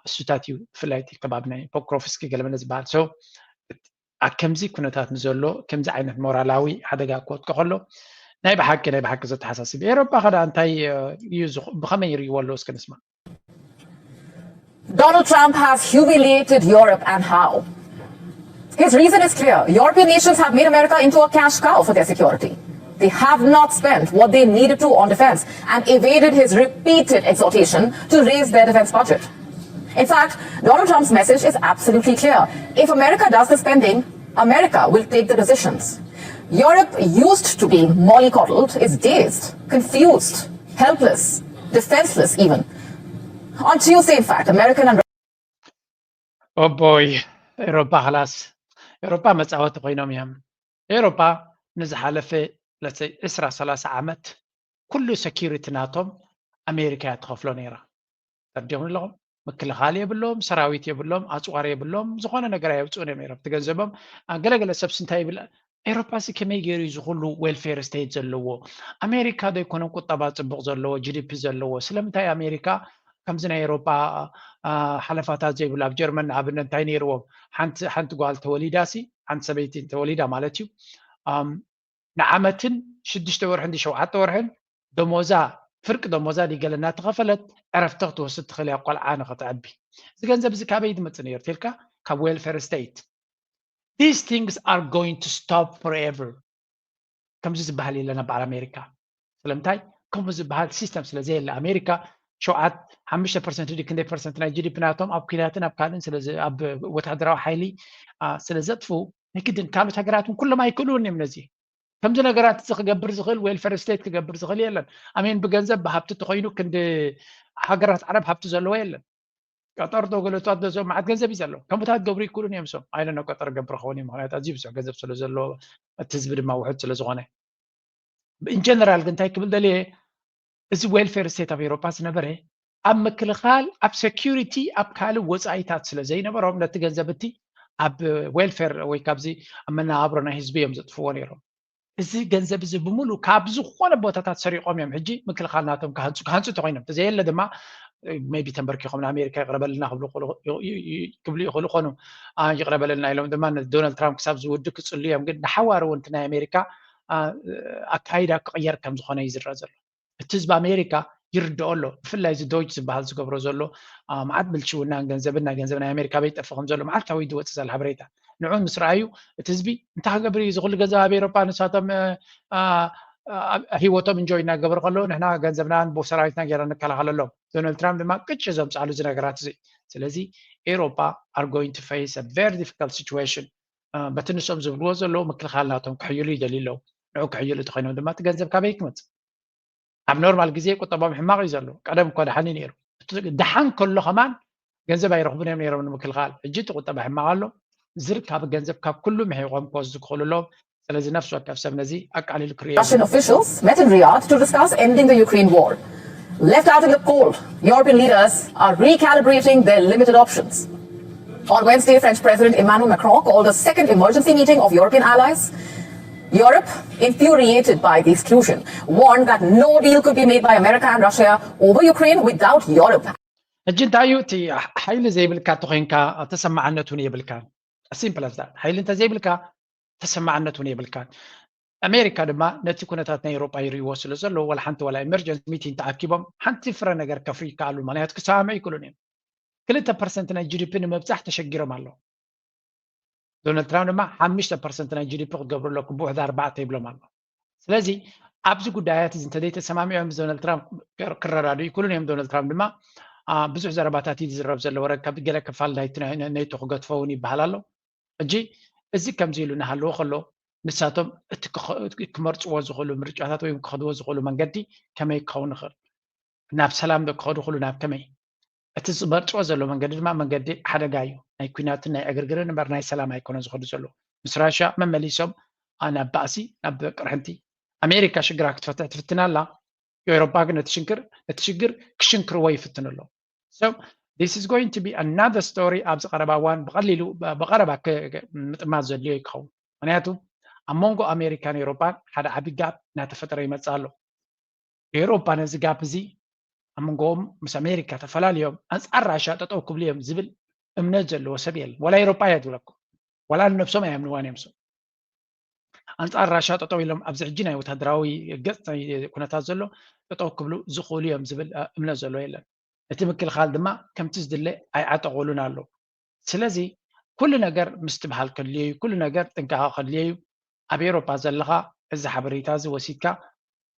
እሱታት እዩ ብፍላይ እቲ ከባቢ ናይ ፖክሮፍስኪ ገለመለ ዝበሃል so ኣብ ከምዚ ኩነታት ንዘሎ ከምዚ ዓይነት ሞራላዊ ሓደጋ ክወድቀ ከሎ ናይ ብሓቂ ናይ ብሓቂ ዘተሓሳስብ ኤሮጳ ከዳ እንታይ እዩ ብኸመይ ይርእይዎ ኣለዉ እስኪ ንስማ Donald Trump has humiliated Europe and how? His reason is clear. European nations have made America into a cash cow for their security. They have not spent what they needed to on defense and evaded his repeated exhortation to raise their defense budget. In fact, Donald Trump's message is absolutely clear. If America does the spending, America will take the decisions. Europe used to be mollycoddled, is dazed, confused, helpless, defenseless even. On Tuesday, in fact, American and ኦቦይ ኤሮፓ ክላስ ኤሮፓ መፃወቲ ኮይኖም እዮም። ኤሮፓ ንዝሓለፈ ለሰይ ዕስራ ሰላሳ ዓመት ኩሉ ሰኪሪቲ ናቶም ኣሜሪካ እያ ትኸፍሎ ነይራ። ተርዲኹም ኣለኹም። ምክልኻል የብሎም፣ ሰራዊት የብሎም፣ ኣፅዋር የብሎም፣ ዝኾነ ነገር ኣየውፅኡን እዮም ነይሮም። እቲ ገንዘቦም ገለገለ ሰብስ እንታይ ይብል ኤሮፓ ሲ ከመይ ገይሩ እዚ ኩሉ ዌልፌር ስቴት ዘለዎ ኣሜሪካ ዶ ኣይኮነን ቁጠባ ፅቡቕ ዘለዎ ጂዲፒ ዘለዎ ስለምንታይ ኣሜሪካ ከምዚ ናይ ኤሮፓ ሓለፋታት ዘይብሉ ኣብ ጀርመን ንኣብነት እንታይ ነይርዎም ሓንቲ ጓል ተወሊዳ ሲ ሓንቲ ሰበይቲ ተወሊዳ ማለት እዩ ንዓመትን ሽዱሽተ ወርሕን ሸውዓተ ወርሕን ደሞዛ ፍርቂ ደሞዛ ዲገለ እናተኸፈለት ዕረፍቲ ክትወስድ ትኽእል እያ ቆልዓ ንኽትዕቢ እዚ ገንዘብ እዚ ካበይ ዝመፅእ ነይሩ ተልካ ካብ ዌልፌር ስቴት These things are going to stop forever ከምዚ ዝበሃል የለን ኣብ በዓል ኣሜሪካ ስለምንታይ ከምኡ ዝበሃል ሲስተም ስለ ዘየለ ኣሜሪካ ሸውዓት ሓሙሽተ ፐርሰንት ዲ ክንደይ ፐርሰንት ናይ ጂዲፒ ናቶም ኣብ ኩናትን ኣብ ካልእን ኣብ ወታደራዊ ሓይሊ ስለ ዘጥፉ ናይ ግድን ካልኦት ሃገራት እውን ኩሎም ኣይክእልውን እዮም ነዚ ከምዚ ነገራት እዚ ክገብር ዝኽእል ዌልፌር ስቴት ክገብር ዝኽእል የለን ኣሜን ብገንዘብ ብሃብቲ ተኮይኑ ክንዲ ሃገራት ዓረብ ሃብቲ ዘለዎ የለን ቀጠር ዶ ገለቱ ኣደዞ መዓት ገንዘብ እዩ ዘሎ ከምታት ገብሩ ይክእሉን እዮም ሶም ኣይነ ነው ቀጠር ገብር ኸውን እዩ ምክንያት ኣዝዩ ብዙሕ ገንዘብ ስለ ዘሎ እቲ ህዝቢ ድማ ውሕድ ስለ ዝኾነ in general ግን እንታይ ክብል ደልየ እዚ ዌልፌር ስቴት ኣብ ኤሮፓ ዝነበረ ኣብ ምክልኻል ኣብ ሴኪሪቲ ኣብ ካልእ ወፃኢታት ስለ ዘይነበሮም ነቲ ገንዘብ እቲ ኣብ ዌልፌር ወይ ካብዚ ኣብ መነባብሮ ናይ ህዝቢ እዮም ዘጥፍዎ ነይሮም እዚ ገንዘብ እዚ ብምሉእ ካብ ዝኾነ ቦታታት ሰሪቖም እዮም ሕጂ ምክልኻል ናቶም ክሃንፁ ክሃንፁ እንተኮይኖም ተዘየለ ድማ ሜቢ ተንበርኪኾም ንኣሜሪካ ይቕረበልና ክብሉ ይኽእሉ ይኾኑ ይቕረበልና ኢሎም ድማ ዶናልድ ትራምፕ ክሳብ ዝውድእ ክፅሉ እዮም ግን ንሓዋር እውን ናይ ኣሜሪካ ኣካይዳ ክቕየር ከም ዝኾነ እዩ ዝረአ ዘሎ እቲ ህዝቢ ኣሜሪካ ይርድኦ ኣሎ። ብፍላይ እዚ ዶጅ ዝበሃል ዝገብሮ ዘሎ መዓት ብልሽውናን ገንዘብን ናይ ገንዘብ ናይ ኣሜሪካ በይጠፍ ከም ዘሎ መዓልታዊ ዝወፅእ ዘሎ ሓበሬታ ንዑ ምስ ረኣዩ እቲ ህዝቢ እንታይ ክገብር እዩ ዝኩሉ ገንዘብ ኣብ ኤሮፓ ንሳቶም ህይወቶም እንጆይ እናገበሩ ከለዉ ንሕና ገንዘብናን ብሰራዊትና ገይራ ንከላኸለሎም። ዶናልድ ትራምፕ ድማ ቅጭ ዘምፅኣሉ እዚ ነገራት እዚ። ስለዚ ኤሮፓ are going to face a very difficult situation። በቲ ንሶም ዝብልዎ ዘለዉ ምክልኻል ናቶም ክሕይሉ ይደልዩ ኣለዉ። ንዑ ክሕይሉ እንተኮይኖም ድማ እቲ ገንዘብ ካበይ ክመፅእ? ኣብ ኖርማል ግዜ ቁጠባም ሕማቕ እዩ ዘሎ። ቀደም እኮ ደሓን እዩ ነይሩ። ደሓን ከሎ ከማን ገንዘብ ኣይረኽቡን እዮም ነይሮም ንምክልኻል። ሕጂ እቲ ቁጠባ ሕማቕ ኣሎ። ዝርካብ ገንዘብ ካብ ኩሉ ምሒቖም ክወስዱ ክኽእሉ ኣለዎም። ስለዚ ነፍሲ ወከፍ ሰብ ነዚ ኣቃሊሉ ክርእዮ Russian officials met in Riyadh to discuss ending the Ukraine war. Left out in the cold, European leaders are recalibrating their limited options. On Wednesday, French President Emmanuel Macron called a second emergency meeting of European allies. Europe, infuriated by the exclusion, warned that no deal could be made by America and Russia over Ukraine without Europe. ሕጂ እንታይ እዩ እቲ ሓይሊ ዘይብልካ ተኮይንካ ተሰማዓነት እውን የብልካ። ሲምፕል ኣስ ሓይሊ እንተዘይብልካ ተሰማዕነት እውን የብልካን። ኣሜሪካ ድማ ነቲ ኩነታት ናይ ኤሮጳ ይርእይዎ ስለ ዘሎ ዋላ ሓንቲ ዋላ ኢመርጀንሲ ሚቲንግ ተኣኪቦም ሓንቲ ፍረ ነገር ከፍሪ ይከኣሉ፣ ምክንያቱ ክሰማምዑ ይክእሉን እዮም። ክልተ ፐርሰንት ናይ ጂዲፒ ንምብፃሕ ተሸጊሮም ኣለዉ። ዶናልድ ትራምፕ ድማ ሓሙሽተ ፐርሰንት ናይ ጂዲፒ ክትገብሩ ኣለኩም ብውሕድ ኣርባዕተ ይብሎም ኣሎ። ስለዚ ኣብዚ ጉዳያት እዚ እንተዘይተሰማሚዖም ምስ ዶናልድ ትራምፕ ክረዳዱ ይክእሉን እዮም። ዶናልድ ትራምፕ ድማ ብዙሕ ዘረባታት እዩ ዝዝረብ ዘሎ። ወረ ካብ ገለ ክፋል ናይቲ ኔቶ ክገድፎ እውን ይበሃል ኣሎ። ሕጂ እዚ ከምዚ ኢሉ እናሃለወ ከሎ ንሳቶም እቲ ክመርፅዎ ዝኽእሉ ምርጫታት ወይ ክኸድዎ ዝኽእሉ መንገዲ ከመይ ክኸውን ይኽእል? ናብ ሰላም ዶ ክኸዱ ክሉ ናብ ከመይ? እቲ ዝመርፅዎ ዘሎ መንገዲ ድማ መንገዲ ሓደጋ እዩ። ናይ ኩናትን ናይ ዕግርግርን እምበር ናይ ሰላም ኣይኮነ ዝኸዱ ዘሎ። ምስ ራሽያ መመሊሶም ናብ ባእሲ ናብ ቅርሕንቲ። ኣሜሪካ ሽግራ ክትፈትሕ ትፍትን ኣላ። ኤውሮጳ ግን ነቲ ሽግር ነቲ ሽግር ክሽንክርዎ ይፍትን ኣሎ። So this is going to be another story። ኣብዚ ቀረባ እዋን ብቐሊሉ ብቐረባ ምጥማት ዘድልዮ ይኸውን። ምክንያቱ ኣብ መንጎ ኣሜሪካን ኤውሮጳን ሓደ ዓቢ ጋፕ እናተፈጠረ ይመጽእ ኣሎ። ኤውሮጳ ነዚ ጋፕ እዚ ኣብ መንጎኦም ምስ ኣሜሪካ ተፈላልዮም ኣንጻር ራሻ ጠጠው ክብሉ እዮም ዝብል እምነት ዘለዎ ሰብ የለን። ዋላ ኤውሮጳ እያ ትብለኩም። ዋላ ንነብሶም ኣየምንዋን እዮም። ኣንጻር ራሻ ጠጠው ኢሎም ኣብዚ ሕጂ ናይ ወታደራዊ ገጽ ናይ ኩነታት ዘሎ ጠጠው ክብሉ ዝኽእሉ እዮም ዝብል እምነት ዘሎ የለን። እቲ ምክልኻል ድማ ከምቲ ዝድለ ኣይዓጠቑሉን ኣለዉ። ስለዚ ኩሉ ነገር ምስትብሃል ከድልዮ እዩ። ኩሉ ነገር ጥንቃቐ ከድልዮ እዩ። ኣብ ኤውሮፓ ዘለኻ እዚ ሓበሬታ እዚ ወሲድካ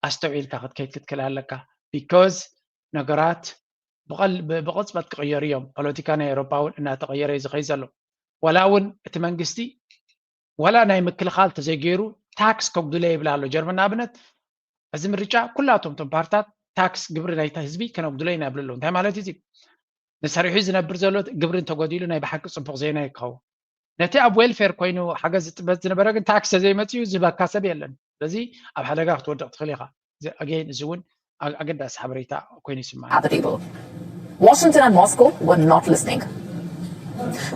ኣስተውዒልካ ክትከይድ ክትክእል ኣለካ። ቢኮዝ ነገራት ብቕጽበት ክቕየሩ እዮም። ፖለቲካ ናይ ኤውሮፓ እውን እናተቐየረ እዩ ዝኸይድ ዘሎ። ዋላ እውን እቲ መንግስቲ ዋላ ናይ ምክልኻል ተዘይገይሩ ታክስ ከጉድለ ይብል ኣሎ። ጀርመን ንኣብነት ሕዚ ምርጫ ኩላቶም ቶም ፓርታት ታክስ ግብሪ ናይታ ህዝቢ ከነጉድሎ ኢና ይብሉ ኣለዉ። እንታይ ማለት እዩ? ንሰሪሑ ዝነብር ዘሎ ግብሪ እንተጎዲሉ ናይ ብሓቂ ፅቡቕ ዜና ይከውን። ነቲ ኣብ ዌልፌር ኮይኑ ሓገዝ ዝጥበት ዝነበረ ግን ታክስ ተዘይመፅኡ ዝህበካ ሰብ የለን። ስለዚ ኣብ ሓደጋ ክትወድቕ ትኽእል ኢኻ። ኣገይን እዚ እውን ኣገዳሲ ሓበሬታ ኮይኑ ይስማዕ። At the table. Washington and Moscow were not listening.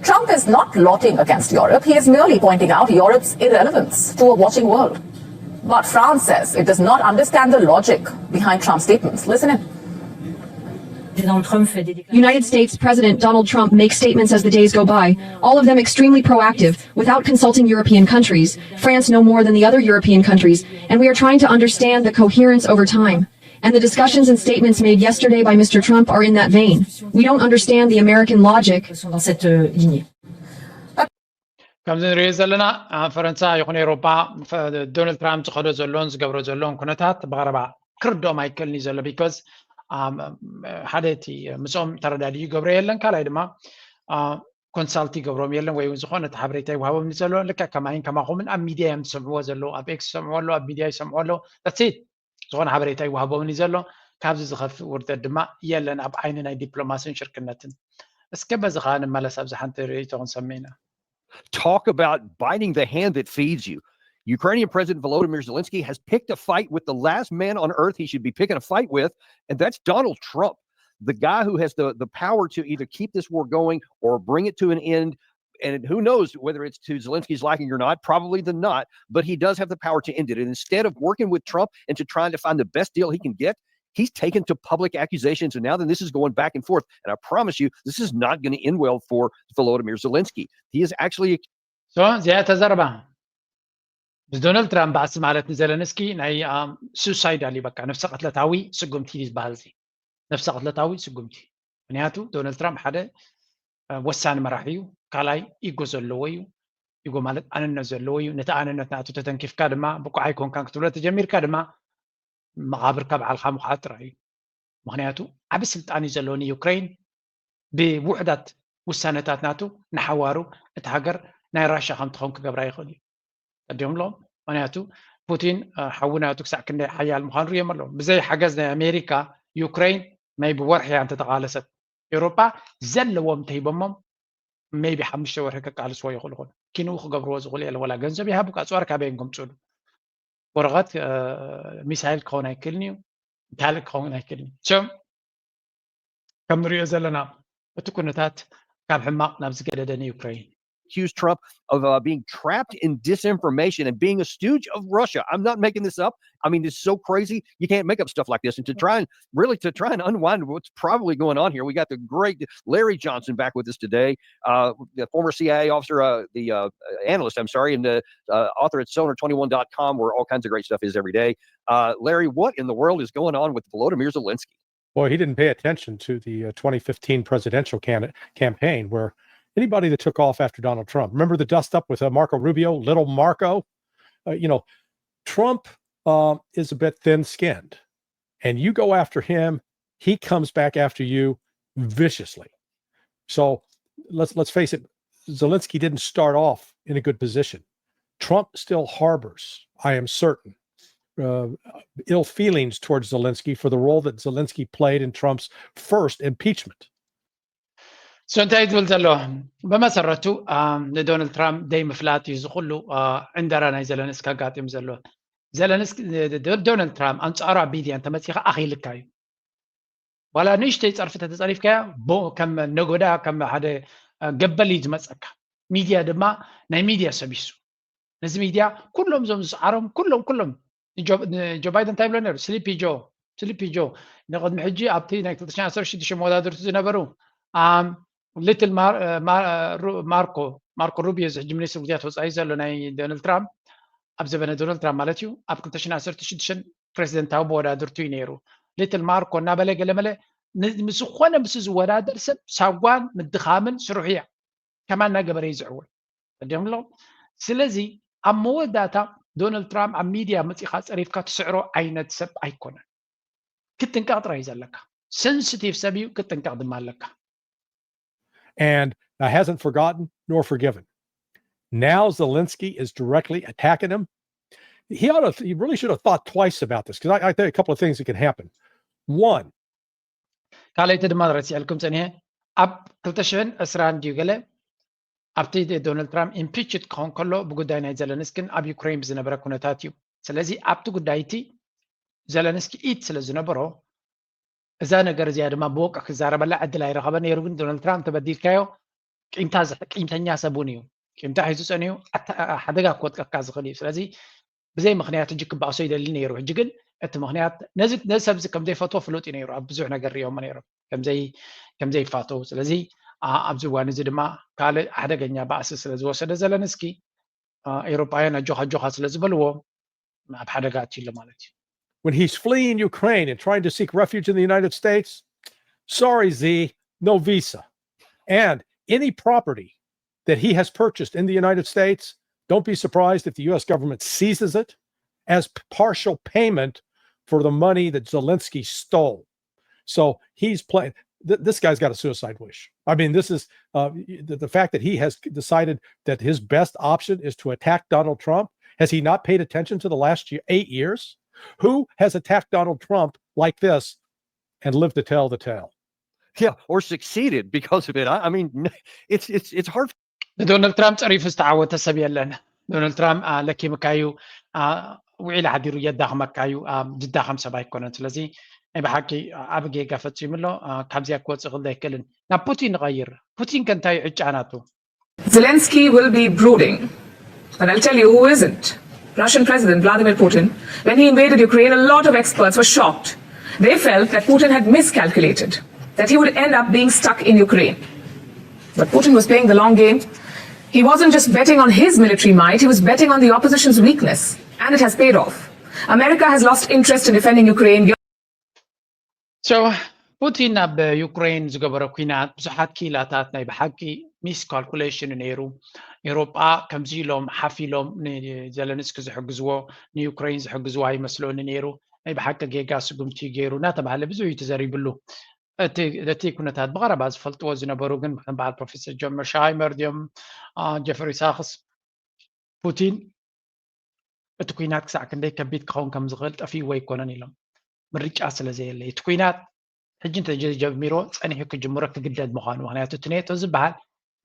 Trump is not plotting against Europe. He is merely pointing out Europe's irrelevance to a watching world. But France says it does not understand the logic behind Trump's statements. Listen in. United States President Donald Trump makes statements as the days go by, all of them extremely proactive, without consulting European countries, France no more than the other European countries, and we are trying to understand the coherence over time. And the discussions and statements made yesterday by Mister Trump are in that vein. We don't understand the American logic. Sont dans cette euh, lignée. ከምዚ ንሪኦ ዘለና ፈረንሳ ይኹን ኤውሮፓ ዶናልድ ትራምፕ ዝኸዶ ዘሎን ዝገብሮ ዘሎን ኩነታት ብቐረባ ክርድኦም ኣይክእልን እዩ ዘሎ። ቢኮዝ ሓደ እቲ ምስኦም ተረዳድኡ ይገብሮ የለን፣ ካልኣይ ድማ ኮንሳልት ይገብሮም የለን ወይ እውን ዝኾነ እቲ ሓበሬታ ይወሃቦም ዘሎ። ልክዕ ከማይን ከማኹምን ኣብ ሚድያ እዮም ዝሰምዕዎ ዘለዉ፣ ኣብ ኤክስ ይሰምዕዎ ኣለዉ፣ ኣብ ሚድያ ይሰምዕዎ ኣለዉ። ዳትስ ኢት። ዝኾነ ሓበሬታ ይወሃቦምን እዩ ዘሎ። ካብዚ ዝኸፍእ ውርደት ድማ የለን ኣብ ዓይኒ ናይ ዲፕሎማስን ሽርክነትን። እስከ በዚ ከዓ ንመለስ ኣብዚ ሓንቲ ርእይቶ ክንሰምዕ ኢና። Talk about biting the hand that feeds you. Ukrainian President Volodymyr Zelensky has picked a fight with the last man on earth he should be picking a fight with, and that's Donald Trump, the guy who has the, the power to either keep this war going or bring it to an end. And who knows whether it's to Zelensky's liking or not, probably the not, but he does have the power to end it. And instead of working with Trump and to trying to find the best deal he can get, he's taken to public accusations, and now then this is going back and forth. And I promise you, this is not going to end well for Volodymyr Zelensky. He is actually so እዚኣ ተዘረባ ብዶናልድ ትራምፕ ባእሲ ማለት ንዘለንስኪ ናይ ሱሳይዳል እዩ። በቃ ነፍሰ ቅትለታዊ ስጉምቲ እዩ ዝበሃል። እዚ ነፍሰ ቅትለታዊ ስጉምቲ፣ ምክንያቱ ዶናልድ ትራምፕ ሓደ ወሳኒ መራሒ እዩ። ካልኣይ ኢጎ ዘለዎ እዩ። ኢጎ ማለት ኣነነት ዘለዎ እዩ። ነቲ ኣነነት ናቱ ተተንኪፍካ ድማ ብቁዓይ ኮንካን ክትብሎ ተጀሚርካ ድማ መቓብርካ ባዕልካ ምዃድ ጥራይ እዩ። ምክንያቱ ዓቢ ስልጣን እዩ ዘለዎ ንዩክሬን። ብውሕዳት ውሳነታት ናቱ ንሓዋሩ እቲ ሃገር ናይ ራሻ ከም ትኸውን ክገብራ ይኽእል እዩ። ቀዲዮም ኣለዎም። ምክንያቱ ፑቲን ሓዊ ናቱ ክሳዕ ክንደይ ሓያል ምዃኑ ርዮም ኣለዎም። ብዘይ ሓገዝ ናይ ኣሜሪካ ዩክሬን ናይ ብወርሒ እያ እንተተቓለሰት። ኤውሮጳ ዘለዎም እንተሂቦሞም ሜይቢ ሓሙሽተ ወርሒ ከቃልስዎ ይኽእሉ ኾኑ። ኪንኡ ክገብርዎ ዝኽእሉ የለ። ወላ ገንዘብ ይሃቡካ፣ ኣፅዋር ካበይን ከምፅሉ። ወረቐት ሚሳይል ክኸውን ኣይክእልን እዩ፣ ካልእ ክኸውን ኣይክእልን እዩ። ከም ንሪኦ ዘለና እቲ ኩነታት ካብ ሕማቕ ናብ ዝገደደ ንዩክሬን። Accuse Trump of uh, being trapped in disinformation and being a stooge of Russia. I'm not making this up. I mean, it's so crazy. You can't make up stuff like this. And to try and really to try and unwind what's probably going on here, we got the great Larry Johnson back with us today, uh, the former C I A officer, uh, the uh, analyst, I'm sorry, and the uh, author at sonar twenty-one dot com, where all kinds of great stuff is every day. Uh, Larry, what in the world is going on with Volodymyr Zelensky? Boy, he didn't pay attention to the uh, twenty fifteen presidential can- campaign, where anybody that took off after Donald Trump, remember the dust up with uh, Marco Rubio, little Marco? Uh, you know, Trump um, is a bit thin skinned, and you go after him, he comes back after you viciously. So let's let's face it, Zelensky didn't start off in a good position. Trump still harbors, I am certain, uh, ill feelings towards Zelensky for the role that Zelensky played in Trump's first impeachment. So እንታይ ዝብል ዘሎ? ብመሰረቱ ንዶናልድ ትራምፕ ደይ ምፍላጥ እዩ ዝኩሉ ዕንደራ ናይ ዘለንስኪ ኣጋጢሙ ዘሎ። ዘለንስኪ ዶናልድ ትራምፕ ኣንፃሩ ኣብ ሚድያ እንተመፂኻ ኣኺልካ እዩ። ዋላ ንእሽተይ ፀርፊ ተተፀሪፍካያ ከም ነጎዳ ከም ሓደ ገበል እዩ ዝመፀካ። ሚድያ ድማ ናይ ሚድያ ሰቢሱ ነዚ ሚድያ ኩሎም እዞም ዝሰዓሮም ኩሎም ኩሎም ንጆ ባይደን እንታይ ይብሎ ነሩ? ስሊፒ ጆ ስሊፒ ጆ ንቅድሚ ሕጂ ኣብቲ ናይ ክልተ ሽሕን ዓሰርተ ሽዱሽተ መወዳድርቱ ዝነበሩ ሊትል ማርኮ ማርኮ ሩቢዮ እዚ ሕጂ ሚኒስትር ጉዳያት ወፃኢ ዘሎ ናይ ዶናልድ ትራምፕ ኣብ ዘበነ ዶናልድ ትራምፕ ማለት እዩ ኣብ ክልተ ሽሕን ዓሰርተ ሽዱሽተ ፕሬዚደንታዊ መወዳድርቱ እዩ ነይሩ። ሊትል ማርኮ እናበለ ገለመለ ምስ ዝኾነ ምስ ዝወዳደር ሰብ ሳጓን ምድኻምን ስርሑ እያ ከማን እናገበረ እዩ ዝዕወት። ቀዲም ኣለኹም። ስለዚ ኣብ መወዳእታ ዶናልድ ትራምፕ ኣብ ሚድያ መፂኻ ፀሪፍካ ትስዕሮ ዓይነት ሰብ ኣይኮነን። ክትጥንቀቕ ጥራይ እዩ ዘለካ። ሰንስቲቭ ሰብ እዩ፣ ክትጥንቀቕ ድማ ኣለካ። And uh, hasn't forgotten nor forgiven. Now Zelensky is directly attacking him. He ought to, he really should have thought twice about this because I, I think a couple of things that can happen. One, ካልኣይቲ ድማ ረሲዐልኩም ፀኒሐ ኣብ ክልተ ሽሕን ዕስራን ድዩ ገለ ኣብቲ ዶናልድ ትራምፕ ኢምፒችድ ክኸውን ከሎ ብጉዳይ ናይ ዘለንስኪን ኣብ ዩክሬን ብዝነበረ ኩነታት እዩ። ስለዚ ኣብቲ ጉዳይ እቲ ዘለንስኪ ኢድ ስለ ዝነበሮ እዛ ነገር እዚኣ ድማ ብወቅዕ ክዛረበላ ዕድል ኣይረኸበ ነይሩ። ግን ዶናልድ ትራምፕ ተበዲልካዮ ቂምታ ቂምተኛ ሰብ እውን እዩ። ቂምታ ሒዙ ፀኒዩ ሓደጋ ክወጥቀካ ዝኽእል እዩ። ስለዚ ብዘይ ምክንያት ሕጂ ክበኣሶ ይደሊ ነይሩ። ሕጂ ግን እቲ ምክንያት ነዚ ነዚ ሰብዚ ከም ዘይፈትዎ ፍሉጥ እዩ ነይሩ። ኣብ ብዙሕ ነገር ሪኦሞ ነይሮም ከም ዘይፋተው። ስለዚ ኣብዚ እዋን እዚ ድማ ካልእ ሓደገኛ ባእሲ ስለ ዝወሰደ ዘለንስኪ ኤውሮጳውያን ኣጆኻ ኣጆኻ ስለ ዝበልዎ ኣብ ሓደጋ ኣትዩ ኣሎ ማለት እዩ። When he's fleeing Ukraine and trying to seek refuge in the United States, sorry, Z, no visa. And any property that he has purchased in the United States, don't be surprised if the U S government seizes it as partial payment for the money that Zelensky stole. So he's playing. Th- this guy's got a suicide wish. I mean, this is uh, the, the fact that he has decided that his best option is to attack Donald Trump. Has he not paid attention to the last year, eight years? Who has attacked Donald Trump like this and lived to tell the tale? Yeah, or succeeded because of it. I, I mean, it's it's it's hard. ንዶናልድ ትራምፕ ፀሪፉ ዝተዓወተ ሰብ የለን። ዶናልድ ትራምፕ ለኪምካ እዩ፣ ውዒል ሓዲሩ የዳኽመካ እዩ። ዝዳኸም ሰብ ኣይኮነን። ስለዚ ናይ ብሓቂ ኣብ ጌጋ ፈፂሙ ኣሎ። ካብዚኣ ክወፅእ ክእል ኣይክእልን። ናብ ፑቲን ንቐይር። ፑቲን ከ እንታይ እዩ ዕጫ ናቱ? Zelensky will be brooding. But I'll tell you who isn't. Russian President Vladimir Putin, when he invaded Ukraine, a lot of experts were shocked. They felt that Putin had miscalculated, that he would end up being stuck in Ukraine. But Putin was playing the long game. He wasn't just betting on his military might, he was betting on the opposition's weakness. And it has paid off. America has lost interest in defending Ukraine. So ፑቲን ኣብ ዩክሬን ዝገበረ ኲናት ብዙሓት ክኢላታት ናይ ብሓቂ ሚስ ካልኩሌሽን ነይሩ። ኤውሮጳ ከምዚ ኢሎም ሓፍ ኢሎም ንዘለንስኪ ዝሕግዝዎ ንዩክሬን ዝሕግዝዋ ይመስለኒ ነይሩ። ናይ ብሓቂ ጌጋ ስጉምቲ ገይሩ እናተባሃለ ብዙሕ እዩ ተዘሪብሉ። እቲ ነቲ ኩነታት ብቐረባ ዝፈልጥዎ ዝነበሩ ግን ከም በዓል ፕሮፌሰር ጆን መርሻይመር ድዮም ጀፍሪ ሳክስ ፑቲን እቲ ኩናት ክሳዕ ክንደይ ከቢድ ክኸውን ከም ዝኽእል ጠፊእዎ ኣይኮነን ኢሎም። ምርጫ ስለ ዘየለ እቲ ኩናት ሕጂ እንተጀሚሮ ጸኒሑ ክጅምሮ ክግደድ ምዃኑ፣ ምክንያቱ እቲ ኔቶ ዝበሃል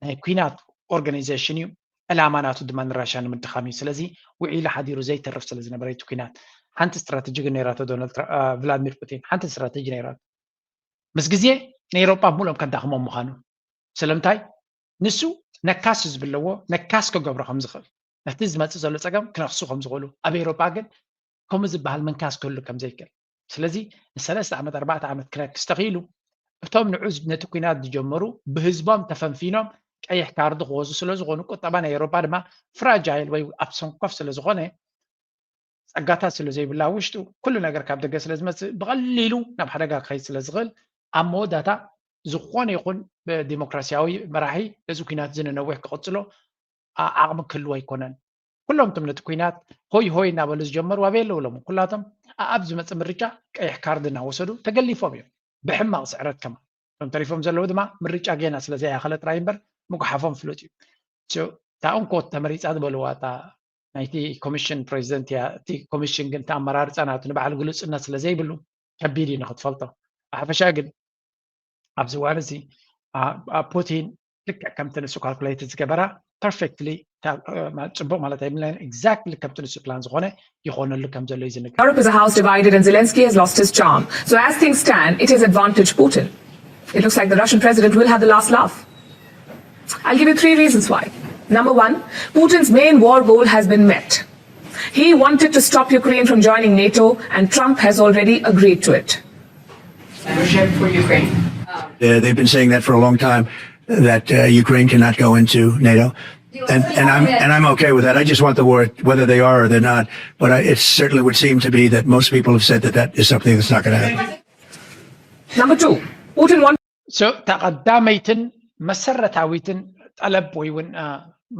ናይ ኩናት ኦርጋናይዜሽን እዩ። ዕላማ ናቱ ድማ ንራሻ ንምድኻም እዩ። ስለዚ ውዒሉ ሓዲሩ ዘይተርፍ ስለ ዝነበረ እቲ ኩናት ሓንቲ ስትራተጂ ግን ነይራቶ ዶናልድ ቭላድሚር ፑቲን ሓንቲ ስትራተጂ ነይራቶ። ምስ ግዜ ንኤውሮጳ ብምሉኦም ከዳኽሞም ምዃኑ ስለምንታይ ንሱ ነካስ ዝብለዎ ነካስ ክገብሮ ከም ዝኽእል ነቲ ዝመፅእ ዘሎ ፀገም ክነክሱ ከም ዝኽእሉ ኣብ ኤውሮጳ ግን ከምኡ ዝበሃል ምንካስ ክህሉ ከም ዘይክእል ስለዚ ንሰለስተ ዓመት ኣርባዕተ ዓመት ክነክስ ተኽኢሉ እቶም ንዑ ነቲ ኩናት ዝጀመሩ ብህዝቦም ተፈንፊኖም ቀይሕ ካርዲ ክወዙ ስለ ዝኾኑ ቁጠባ ናይ ኤውሮጳ ድማ ፍራጃይል ወይ ኣብ ሰንኮፍ ስለ ዝኾነ ፀጋታት ስለ ዘይብላ ውሽጡ ኩሉ ነገር ካብ ደገ ስለ ዝመፅእ ብቐሊሉ ናብ ሓደጋ ክኸይድ ስለ ዝኽእል ኣብ መወዳታ ዝኾነ ይኹን ብዲሞክራሲያዊ መራሒ እዚ ኩናት እዚ ንነዊሕ ክቕፅሎ ዓቕሚ ክህልዎ ኣይኮነን። ኩሎም እቶም ነቲ ኩናት ሆይ ሆይ እናበሉ ዝጀመሩ ኣበይ ኣለዉ ሎም ኩላቶም ኣብ ዝመፅእ ምርጫ ቀይሕ ካርድ እናወሰዱ ተገሊፎም እዮም ብሕማቕ ስዕረት ከማ እቶም ተሪፎም ዘለዉ ድማ ምርጫ ጌና ስለ ዘይኣኸለ ጥራይ እምበር ምጉሓፎም ፍሉጥ እዩ። እታ እንኮ ተመሪፃ ዝበልዋ እታ ናይቲ ኮሚሽን ፕሬዚደንት እያ። እቲ ኮሚሽን ግን እቲ ኣመራርፃ ናቱ ንባዕሉ ግሉፅነት ስለ ዘይብሉ ከቢድ እዩ ንክትፈልጦ። ብሓፈሻ ግን ኣብዚ እዋን እዚ ፑቲን ልክዕ ከምቲ ንሱ ካልኩሌት ዝገበራ ፐርፌክትሊ ፅቡቅ ማለት ኣይብለን ኤግዛክትሊ ከምቲ ንሱ ፕላን ዝኾነ ይኾነሉ ከም ዘሎ እዩ ዝንገር። Europe is a house divided and Zelensky has lost his charm. So as things stand, it is advantage Putin. It looks like the Russian president will have the last laugh. I'll give you three reasons why. Number one, Putin's main war goal has been met. He wanted to stop Ukraine from joining NATO, and Trump has already agreed to it. Membership for Ukraine. Uh, they've been saying that for a long time, that uh, Ukraine cannot go into NATO. And, and I'm and I'm okay with that. I just want the war, whether they are or they're not. But I, it certainly would seem to be that most people have said that that is something that's not going to happen. Number two, Putin wants so እታ ቀዳመይትን መሰረታዊትን ጠለብ ወይ እውን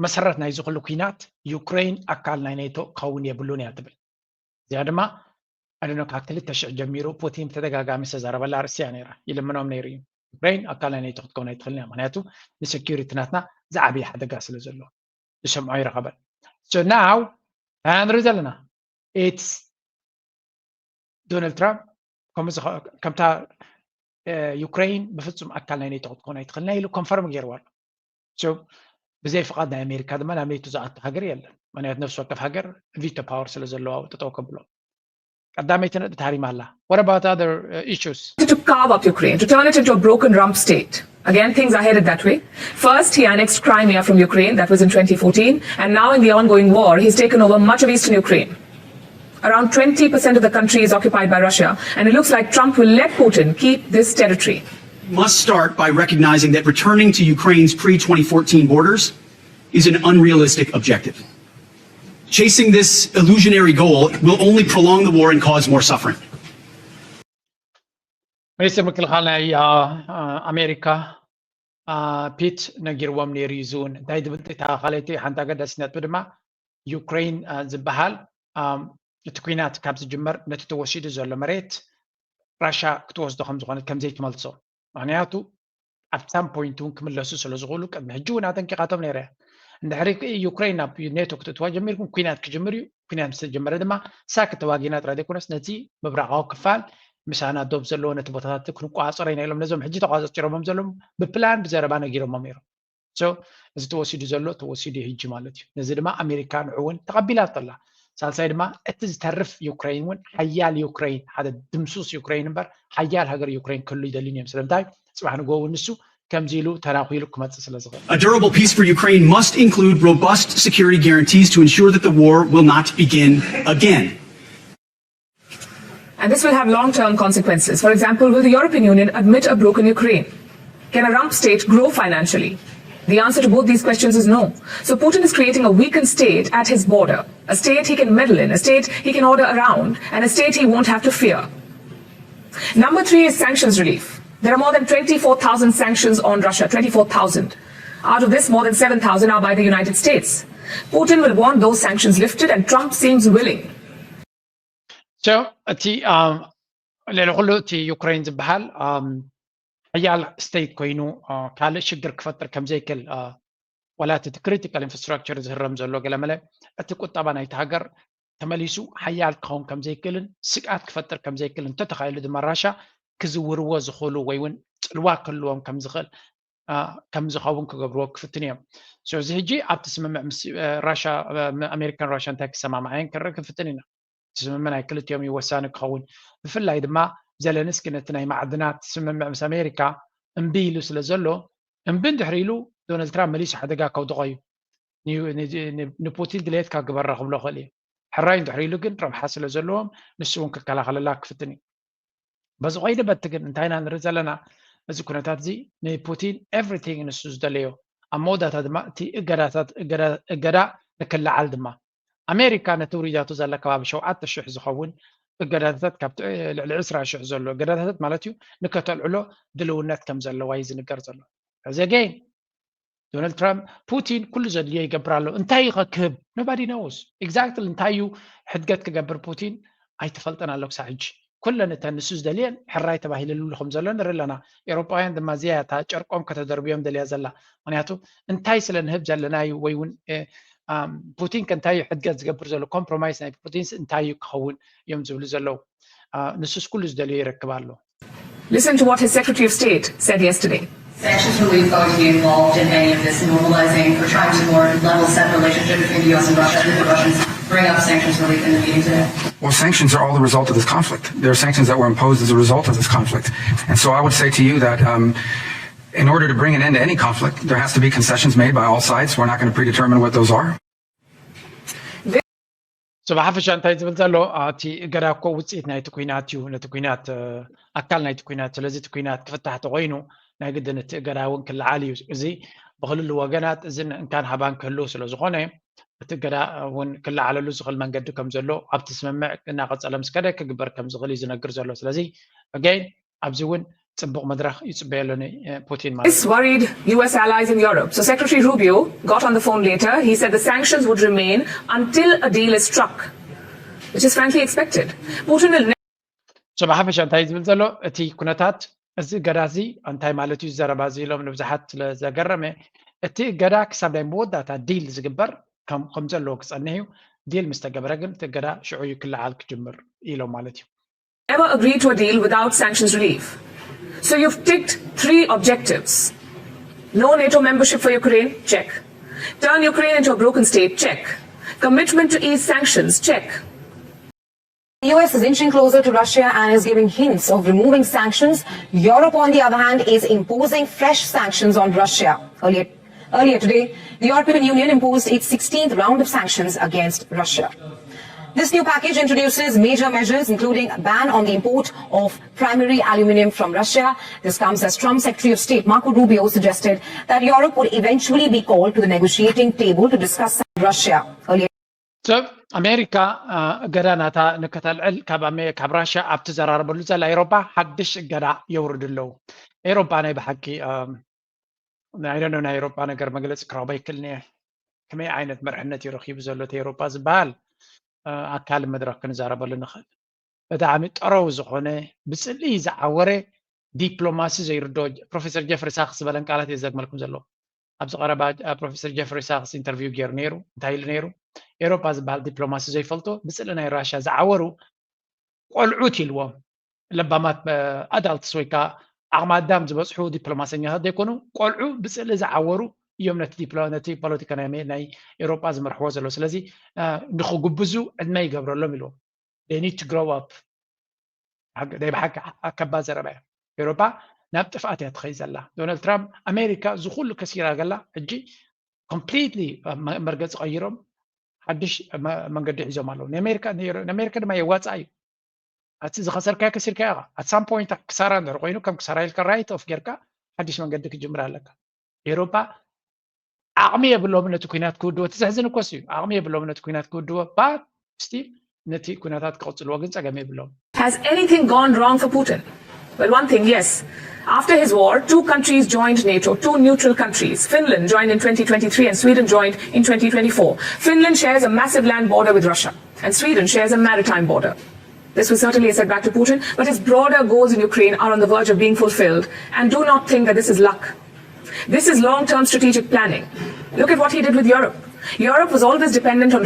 መሰረት ናይዚ ኩሉ ኩናት ዩክሬን ኣካል ናይ ኔቶ ክኸውን የብሉን እያ ትብል። እዚኣ ድማ ኣደኖ ካብ ክልተ ሽሕ ጀሚሩ ፑቲን ብተደጋጋሚ ዝተዛረበላ ርእሲ እያ ነይራ። ይልምኖም ነይሩ እዩ። ዩክሬን ኣካል ናይ ኔቶ ክትከውን ኣይትኽእልን እያ፣ ምክንያቱ ንሴኪሪቲ ናትና ዝዓበየ ሓደጋ ስለ ዘሎ ዝሰምዖ ይረኸበን። So now ንርኢ ዘለና it's ዶናልድ ትራምፕ ከምኡ ከምታ ዩክሬን ብፍፁም ኣካል ናይ ኔቶ ክትኮን ኣይትኽእልና ኢሉ ኮንፈርም ገይርዋ ኣሎ። ብዘይ ፍቓድ ናይ ኣሜሪካ ድማ ናብ ኔቶ ዝኣቱ ሃገር የለን። ምክንያቱ ነፍሲ ወከፍ ሃገር ቪቶ ፓወር ስለ ዘለዋ ጠጠው ከብሎ ቀዳመይቲ ነጥቢ ተሃሪማ ኣላ። What about other issues? To carve up Ukraine, to turn it into a broken rump state. Again, things are headed that way. First, he annexed Crimea from Ukraine, that was in twenty fourteen, and now in the ongoing war, he's taken over much of eastern Ukraine. Around twenty percent of the country is occupied by Russia, and it looks like Trump will let Putin keep this territory. Must start by recognizing that returning to Ukraine's pre twenty fourteen borders is an unrealistic objective. Chasing this illusionary goal will only prolong the war and cause more suffering. ሚኒስትር ምክልኻል ናይ ኣሜሪካ ፒት ነጊርዎም ነይሩ እዩ። እዚ እውን እንታይ ዝብል እታ ካልኣይቲ ሓንቲ ኣገዳሲ ነጥቢ ድማ ዩክሬን ዝበሃል እቲ ኩናት ካብ ዝጅመር ነቲ ተወሲዱ ዘሎ መሬት ራሻ ክትወስዶ ከም ዝኾነት ከም ዘይትመልሶ፣ ምክንያቱ ኣብ ሳም ፖይንት እውን ክምለሱ ስለ ዝኽእሉ ቅድሚ ሕጂ እውን ኣጠንቂቓቶም ነይራ እያ። እንድሕሪ ዩክሬን ናብ ኔቶ ክትእትዋ ጀሚርኩም ኩናት ክጅምር እዩ። ኩናት ምስ ተጀመረ ድማ ሳክ ተዋጊና ጥራይ ዘይኮነስ ነቲ ምብራቓዊ ክፋል ምሳና ዶብ ዘለዎ ነቲ ቦታታት ክንቋፀሮ ኢና ኢሎም ነዞም ሕጂ ተቋፀፂሮሞም ዘለዉ ብፕላን ብዘረባ ነጊሮሞም ነይሮም። So እዚ ተወሲዱ ዘሎ ተወሲዱ እዩ ሕጂ ማለት እዩ። ነዚ ድማ ኣሜሪካ ንዑ እውን ተቐቢላቶ ኣላ። ሳልሳይ ድማ እቲ ዝተርፍ ዩክሬን እውን ሓያል ዩክሬን ሓደ ድምሱስ ዩክሬን እምበር ሓያል ሃገር ዩክሬን ክህሉ ይደልዩን እዮም። ስለምንታይ? ፅባሕ ንግሆ እውን ንሱ ከምዚ ኢሉ ተናኺሉ ክመፅእ ስለ ዝኽእል። A durable peace for Ukraine must include robust security guarantees to ensure that the war will not begin again. And this will have long-term consequences. For example, will the European Union admit a broken Ukraine? Can a rump state grow financially? The answer to both these questions is no. So Putin is creating a weakened state at his border, a state he can meddle in, a state he can order around, and a state he won't have to fear. Number three is sanctions relief. There are more than twenty-four thousand sanctions on Russia, twenty-four thousand. Out of this, more than seven thousand are by the United States. Putin will want those sanctions lifted, and Trump seems willing. So እቲ ልዕሊ ኩሉ እቲ ዩክሬን ዝበሃል ሓያል ስቴት ኮይኑ ካልእ ሽግር ክፈጥር ከምዘይክእል፣ ዋላ እቲ ክሪቲካል ኢንፍራስትራክቸር ዝህረም ዘሎ ገለመለ፣ እቲ ቁጠባ ናይቲ ሃገር ተመሊሱ ሓያል ክኸውን ከምዘይክእልን ስግኣት ክፈጥር ከምዘይክእል፣ እንተተኻኢሉ ድማ ራሻ ክዝውርዎ ዝኽእሉ ወይ እውን ፅልዋ ክህልዎም ከምዝኽእል ከም ዝኸውን ክገብርዎ ክፍትን እዮም። እዚ ሕጂ ኣብቲ ስምምዕ ምስ ራሻ፣ ኣሜሪካን ራሻ እንታይ ክሰማማዓየን ክርኢ ክፍትን ኢና። እቲ ስምምዕ ናይ ክልቲኦም እዩ ወሳኒ ክኸውን። ብፍላይ ድማ ዘለንስኪ ነቲ ናይ ማዕድናት ስምምዕ ምስ ኣሜሪካ እምቢ ኢሉ ስለ ዘሎ፣ እምቢ እንድሕር ኢሉ ዶናልድ ትራምፕ መሊሱ ሓደጋ ከውድቖ እዩ። ንፑቲን ድሌትካ ግበራ ክብሎ ክእል እዩ። ሕራይ እንድሕር ኢሉ ግን ረብሓ ስለ ዘለዎም ንሱ እውን ክከላኸለላ ክፍትን እዩ። በዚ ኮይነ በቲ ግን እንታይ ኢና ንርኢ ዘለና? እዚ ኩነታት እዚ ንፑቲን ኤቭሪቲንግ ንሱ ዝደለዮ፣ ኣብ መወዳእታ ድማ እቲ እገዳታት እገዳ ንክለዓል ድማ ኣሜሪካ ነቲ ውሪዳቶ ዘላ ከባቢ ሸውዓተ ሽሕ ዝኸውን እገዳታት ካብቲ ልዕሊ ዕስራ ሽሕ ዘሎ እገዳታት ማለት እዩ ንከተልዕሎ ድልውነት ከም ዘለዋ እዩ ዝንገር ዘሎ። እዚ ኣገይን ዶናልድ ትራምፕ ፑቲን ኩሉ ዘድልዮ ይገብር ኣሎ። እንታይ እዩ ክህብ? Nobody knows exactly እንታይ እዩ ሕድገት ክገብር ፑቲን ኣይተፈልጠን ኣሎ ክሳብ ሕጂ። ኩለን እተን ንሱ ዝደልየን ሕራይ ተባሂልሉ ከም ዘሎ ንርኢ ኣለና። ኤውሮጳውያን ድማ እዚኣ እታ ጨርቆም ከተደርብዮም ደልያ ዘላ። ምክንያቱ እንታይ ስለ ንህብ ዘለና እዩ ወይ እውን ፑቲን ከ እንታይ እዩ ሕድገት ዝገብር ዘሎ? ኮምፕሮማይስ ናይ ፑቲንስ እንታይ እዩ ክኸውን እዮም ዝብሉ ዘለዉ። ንሱስ ኩሉ ዝደልዮ ይረክብ ኣሎ። Listen to what his Secretary of State said yesterday. Sanctions relief going to be involved in any of this normalizing or trying to more level set relationship between the U S and Russia? Did the Russians bring up sanctions relief in the meeting today? Well, sanctions are all the result of this conflict. There are sanctions that were imposed as a result of this conflict. And so I would say to you that um, in order to bring an end to any conflict, there has to be concessions made by all sides. We're not going to predetermine what those are. So ብሓፈሻ እንታይ ዝብል ዘሎ እቲ እገዳ እኮ ውፅኢት ናይቲ ኩናት እዩ። ነቲ ኩናት ኣካል ናይቲ ኩናት፣ ስለዚ እቲ ኩናት ክፍታሕ ተኮይኑ ናይ ግድን እቲ እገዳ እውን ክለዓል እዩ። እዚ ብክልሉ ወገናት እዝን እንካን ሃባን ክህልው ስለ ዝኾነ እቲ እገዳ እውን ክለዓለሉ ዝኽእል መንገዲ ከም ዘሎ ኣብቲ ስምምዕ እናቐፀለ ምስ ከደ ክግበር ከም ዝኽእል እዩ ዝነግር ዘሎ። ስለዚ ኣገይን ኣብዚ እውን ፅቡቕ መድረኽ ይፅበየሉ ንፑቲን ማለት This worried U S allies in Europe. So Secretary Rubio got on the phone later. He said the sanctions would remain until a deal is struck, which is frankly expected. Putin will So ብሓፈሻ እንታይ ዝብል ዘሎ እቲ ኩነታት እዚ እገዳ እዚ እንታይ ማለት እዩ ዘረባ እዚ ኢሎም ንብዙሓት ስለ ዘገረመ እቲ እገዳ ክሳብ ናይ መወዳእታ ዲል ዝግበር ከም ዘለዎ ክፀንሕ እዩ። ዲል ምስ ተገበረ ግን እቲ እገዳ ሽዑ እዩ ክለዓል ክጅምር ኢሎም ማለት እዩ። Never agree to a deal without sanctions relief. So you've ticked three objectives. No NATO membership for Ukraine, check. Turn Ukraine into a broken state, check. Commitment to ease sanctions, check. The U S is inching closer to Russia and is giving hints of removing sanctions. Europe, on the other hand, is imposing fresh sanctions on Russia. Earlier, earlier today, the European Union imposed its sixteenth round of sanctions against Russia. This new package introduces major measures, including a ban on the import of primary aluminium from Russia. This comes as Trump Secretary of State Marco Rubio suggested that Europe would eventually be called to the negotiating table to discuss Russia. Earlier, ሰብ ኣሜሪካ እገዳ ናታ ንከተልዕል ካብ ራሽያ ኣብ ትዘራረበሉ ዘላ ኤሮፓ ሓድሽ እገዳ የውርዱ ኣለዉ። ኤሮፓ ናይ ብሓቂ ናይ ኤሮፓ ነገር መግለፂ ክረኽቦ ኣይክእልን እየ። ከመይ ዓይነት መርሕነት እዩ ረኪቡ ዘሎ እቲ ኤሮፓ ዝበሃል ኣካል መድረክ ክንዛረበሉ ንኽእል። ብጣዕሚ ጠረው ዝኾነ ብፅልኢ ዝዓወረ ዲፕሎማሲ ዘይርድኦ ፕሮፌሰር ጀፍሪ ሳክስ ዝበለን ቃላት እየ ዘግመልኩም ዘለዉ። ኣብዚ ቀረባ ፕሮፌሰር ጀፍሪ ሳክስ ኢንተርቪው ገይሩ ነይሩ። እንታይ ኢሉ ነይሩ? ኤሮፓ ዝበሃል ዲፕሎማሲ ዘይፈልጦ ብፅልኢ ናይ ራሽያ ዝዓወሩ ቆልዑት ኢልዎም። ለባማት ኣዳልትስ ወይ ከዓ ዓቕሚ ኣዳም ዝበፅሑ ዲፕሎማሰኛታት ዘይኮኑ ቆልዑ ብፅልኢ ዝዓወሩ እዮም ነቲ ፖለቲካ ናይ ኤሮጳ ዝመርሕዎ ዘለዉ። ስለዚ ንክጉብዙ ዕድመ ይገብረሎም ኢልዎም። They need to grow up። ናይ ብሓቂ ከባድ ዘረባ እያ። ኤሮጳ ናብ ጥፍኣት እያ ትኸይ ዘላ። ዶናልድ ትራምፕ ኣሜሪካ እዚ ኩሉ ከሲራ ገላ ሕጂ ኮምፕሊትሊ መርገፂ ቀይሮም ሓድሽ መንገዲ ሒዞም ኣለዉ። ንኣሜሪካ ድማ የዋፅኣ እዩ። ኣቲ ዝኸሰርካዮ ከሲርካዮ ኢኻ። At some point ክሳራ እንድሕር ኮይኑ ከም ክሳራ ኢልካ ራይት ኦፍ ጌርካ ሓድሽ መንገዲ ክጅምር ኣለካ። ኤሮፓ ዓቕሚ የብሎም ነቲ ኩናት ክውድዎ። እቲ ዘሕዝን እኮ እሱ እዩ። ዓቕሚ የብሎም ነቲ ኩናት ክውድዎ። But still ነቲ ኩነታት ክቕጽልዎ ግን ጸገም የብሎም። Has anything gone wrong for Putin? Well, one thing, yes. After his war, two countries joined NATO, two neutral countries. Finland joined in twenty twenty-three and Sweden joined in twenty twenty-four. Finland shares a massive land border with Russia, and Sweden shares a maritime border. This was certainly a setback to Putin, but his broader goals in Ukraine are on the verge of being fulfilled. And do not think that this is luck. This is long term strategic planning. Look at what he did with Europe. Europe was always dependent on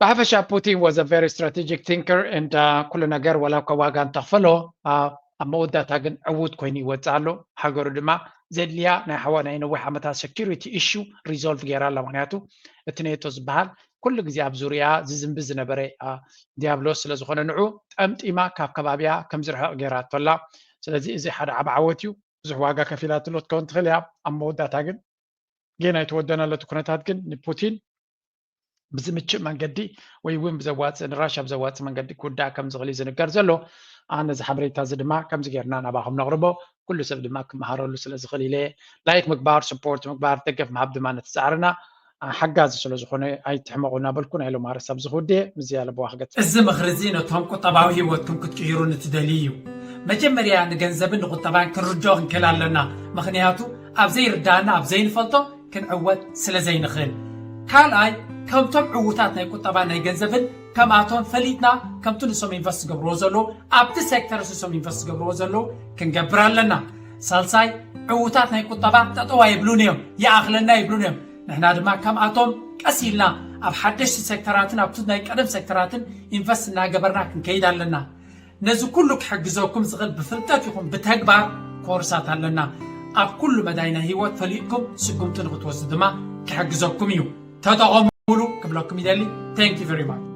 ብሓፈሻ ፑቲን was a very strategic thinker and ኩሉ ነገር ወላ እኳ ዋጋ እንተኽፈሎ ኣብ መወዳእታ ግን ዕዉት ኮይኑ ይወፅእ ኣሎ። ሃገሩ ድማ ዘድልያ ናይ ሓዋ ናይ ነዊሕ ዓመታት security issue resolve ገይራ ኣላ። ምክንያቱ እቲ ኔቶ ዝበሃል ኩሉ ግዜ ኣብ ዙሪያ ዝዝንቢ ዝነበረ ዲያብሎስ ስለዝኾነ ንዑ ጠምጢማ ካብ ከባቢያ ከም ዝርሕቕ ገይራቶ ኣላ። ስለዚ እዚ ሓደ ዓብ ዓወት እዩ። ብዙሕ ዋጋ ከፊላትሎ ትከውን ትኽእል እያ። ኣብ መወዳእታ ግን ጌና ኣይተወደናለቲ ኩነታት ግን ንፑቲን ብዝምችእ መንገዲ ወይ እውን ብዘዋፅእ ንራሻ ብዘዋፅእ መንገዲ ክውዳእ ከም ዝኽእል እዩ ዝንገር ዘሎ። ኣነ እዚ ሓበሬታ እዚ ድማ ከምዚ ጌርና ናባኹም ነቕርቦ። ኩሉ ሰብ ድማ ክመሃረሉ ስለ ዝኽእል ኢለ ላይክ ምግባር፣ support ምግባር፣ ደገፍ ምሃብ ድማ ነቲ ፃዕርና ሓጋዚ ስለ ዝኾነ ኣይትሕመቑ እናበልኩ ናይ ሎም ኣርእስቲ ኣብዚ ክውድእ። ምስ ዝያለ ብዋ ክገጽ እዚ ምኽሪ እዚ ነቶም ቁጠባዊ ህይወትኩም ክትቅይሩ ንትደልዩ እዩ። መጀመርያ ንገንዘብን ንቁጠባን ክንርድኦ ክንክእል ኣለና። ምኽንያቱ ኣብ ዘይርዳእና ኣብ ዘይንፈልጦ ክንዕወት ስለ ዘይንኽእል። ካልኣይ ከምቶም ዕዉታት ናይ ቁጠባ ናይ ገንዘብን ከምኣቶም ፈሊጥና ከምቲ ንሶም ኢንቨስት ዝገብርዎ ዘለዉ ኣብቲ ሴክተር ንሶም ኢንቨስት ዝገብርዎ ዘለዉ ክንገብር ኣለና። ሳልሳይ ዕዉታት ናይ ቁጠባ ጠጠው ኣይብሉን እዮም፣ ይኣኽለና ይብሉን እዮም። ንሕና ድማ ከምኣቶም ቀስ ኢልና ኣብ ሓደሽቲ ሴክተራትን ኣብቲ ናይ ቀደም ሴክተራትን ኢንቨስት እናገበርና ክንከይድ ኣለና። ነዚ ኩሉ ክሕግዘኩም ዝኽእል ብፍልጠት ይኹን ብተግባር ኮርሳት ኣለና። ኣብ ኩሉ መዳይ ናይ ህይወት ፈሊጥኩም ስጉምቲ ንክትወስዱ ድማ ክሕግዘኩም እዩ። ተጠቐሙሉ ክብለኩም ይደሊ። Thank you very much።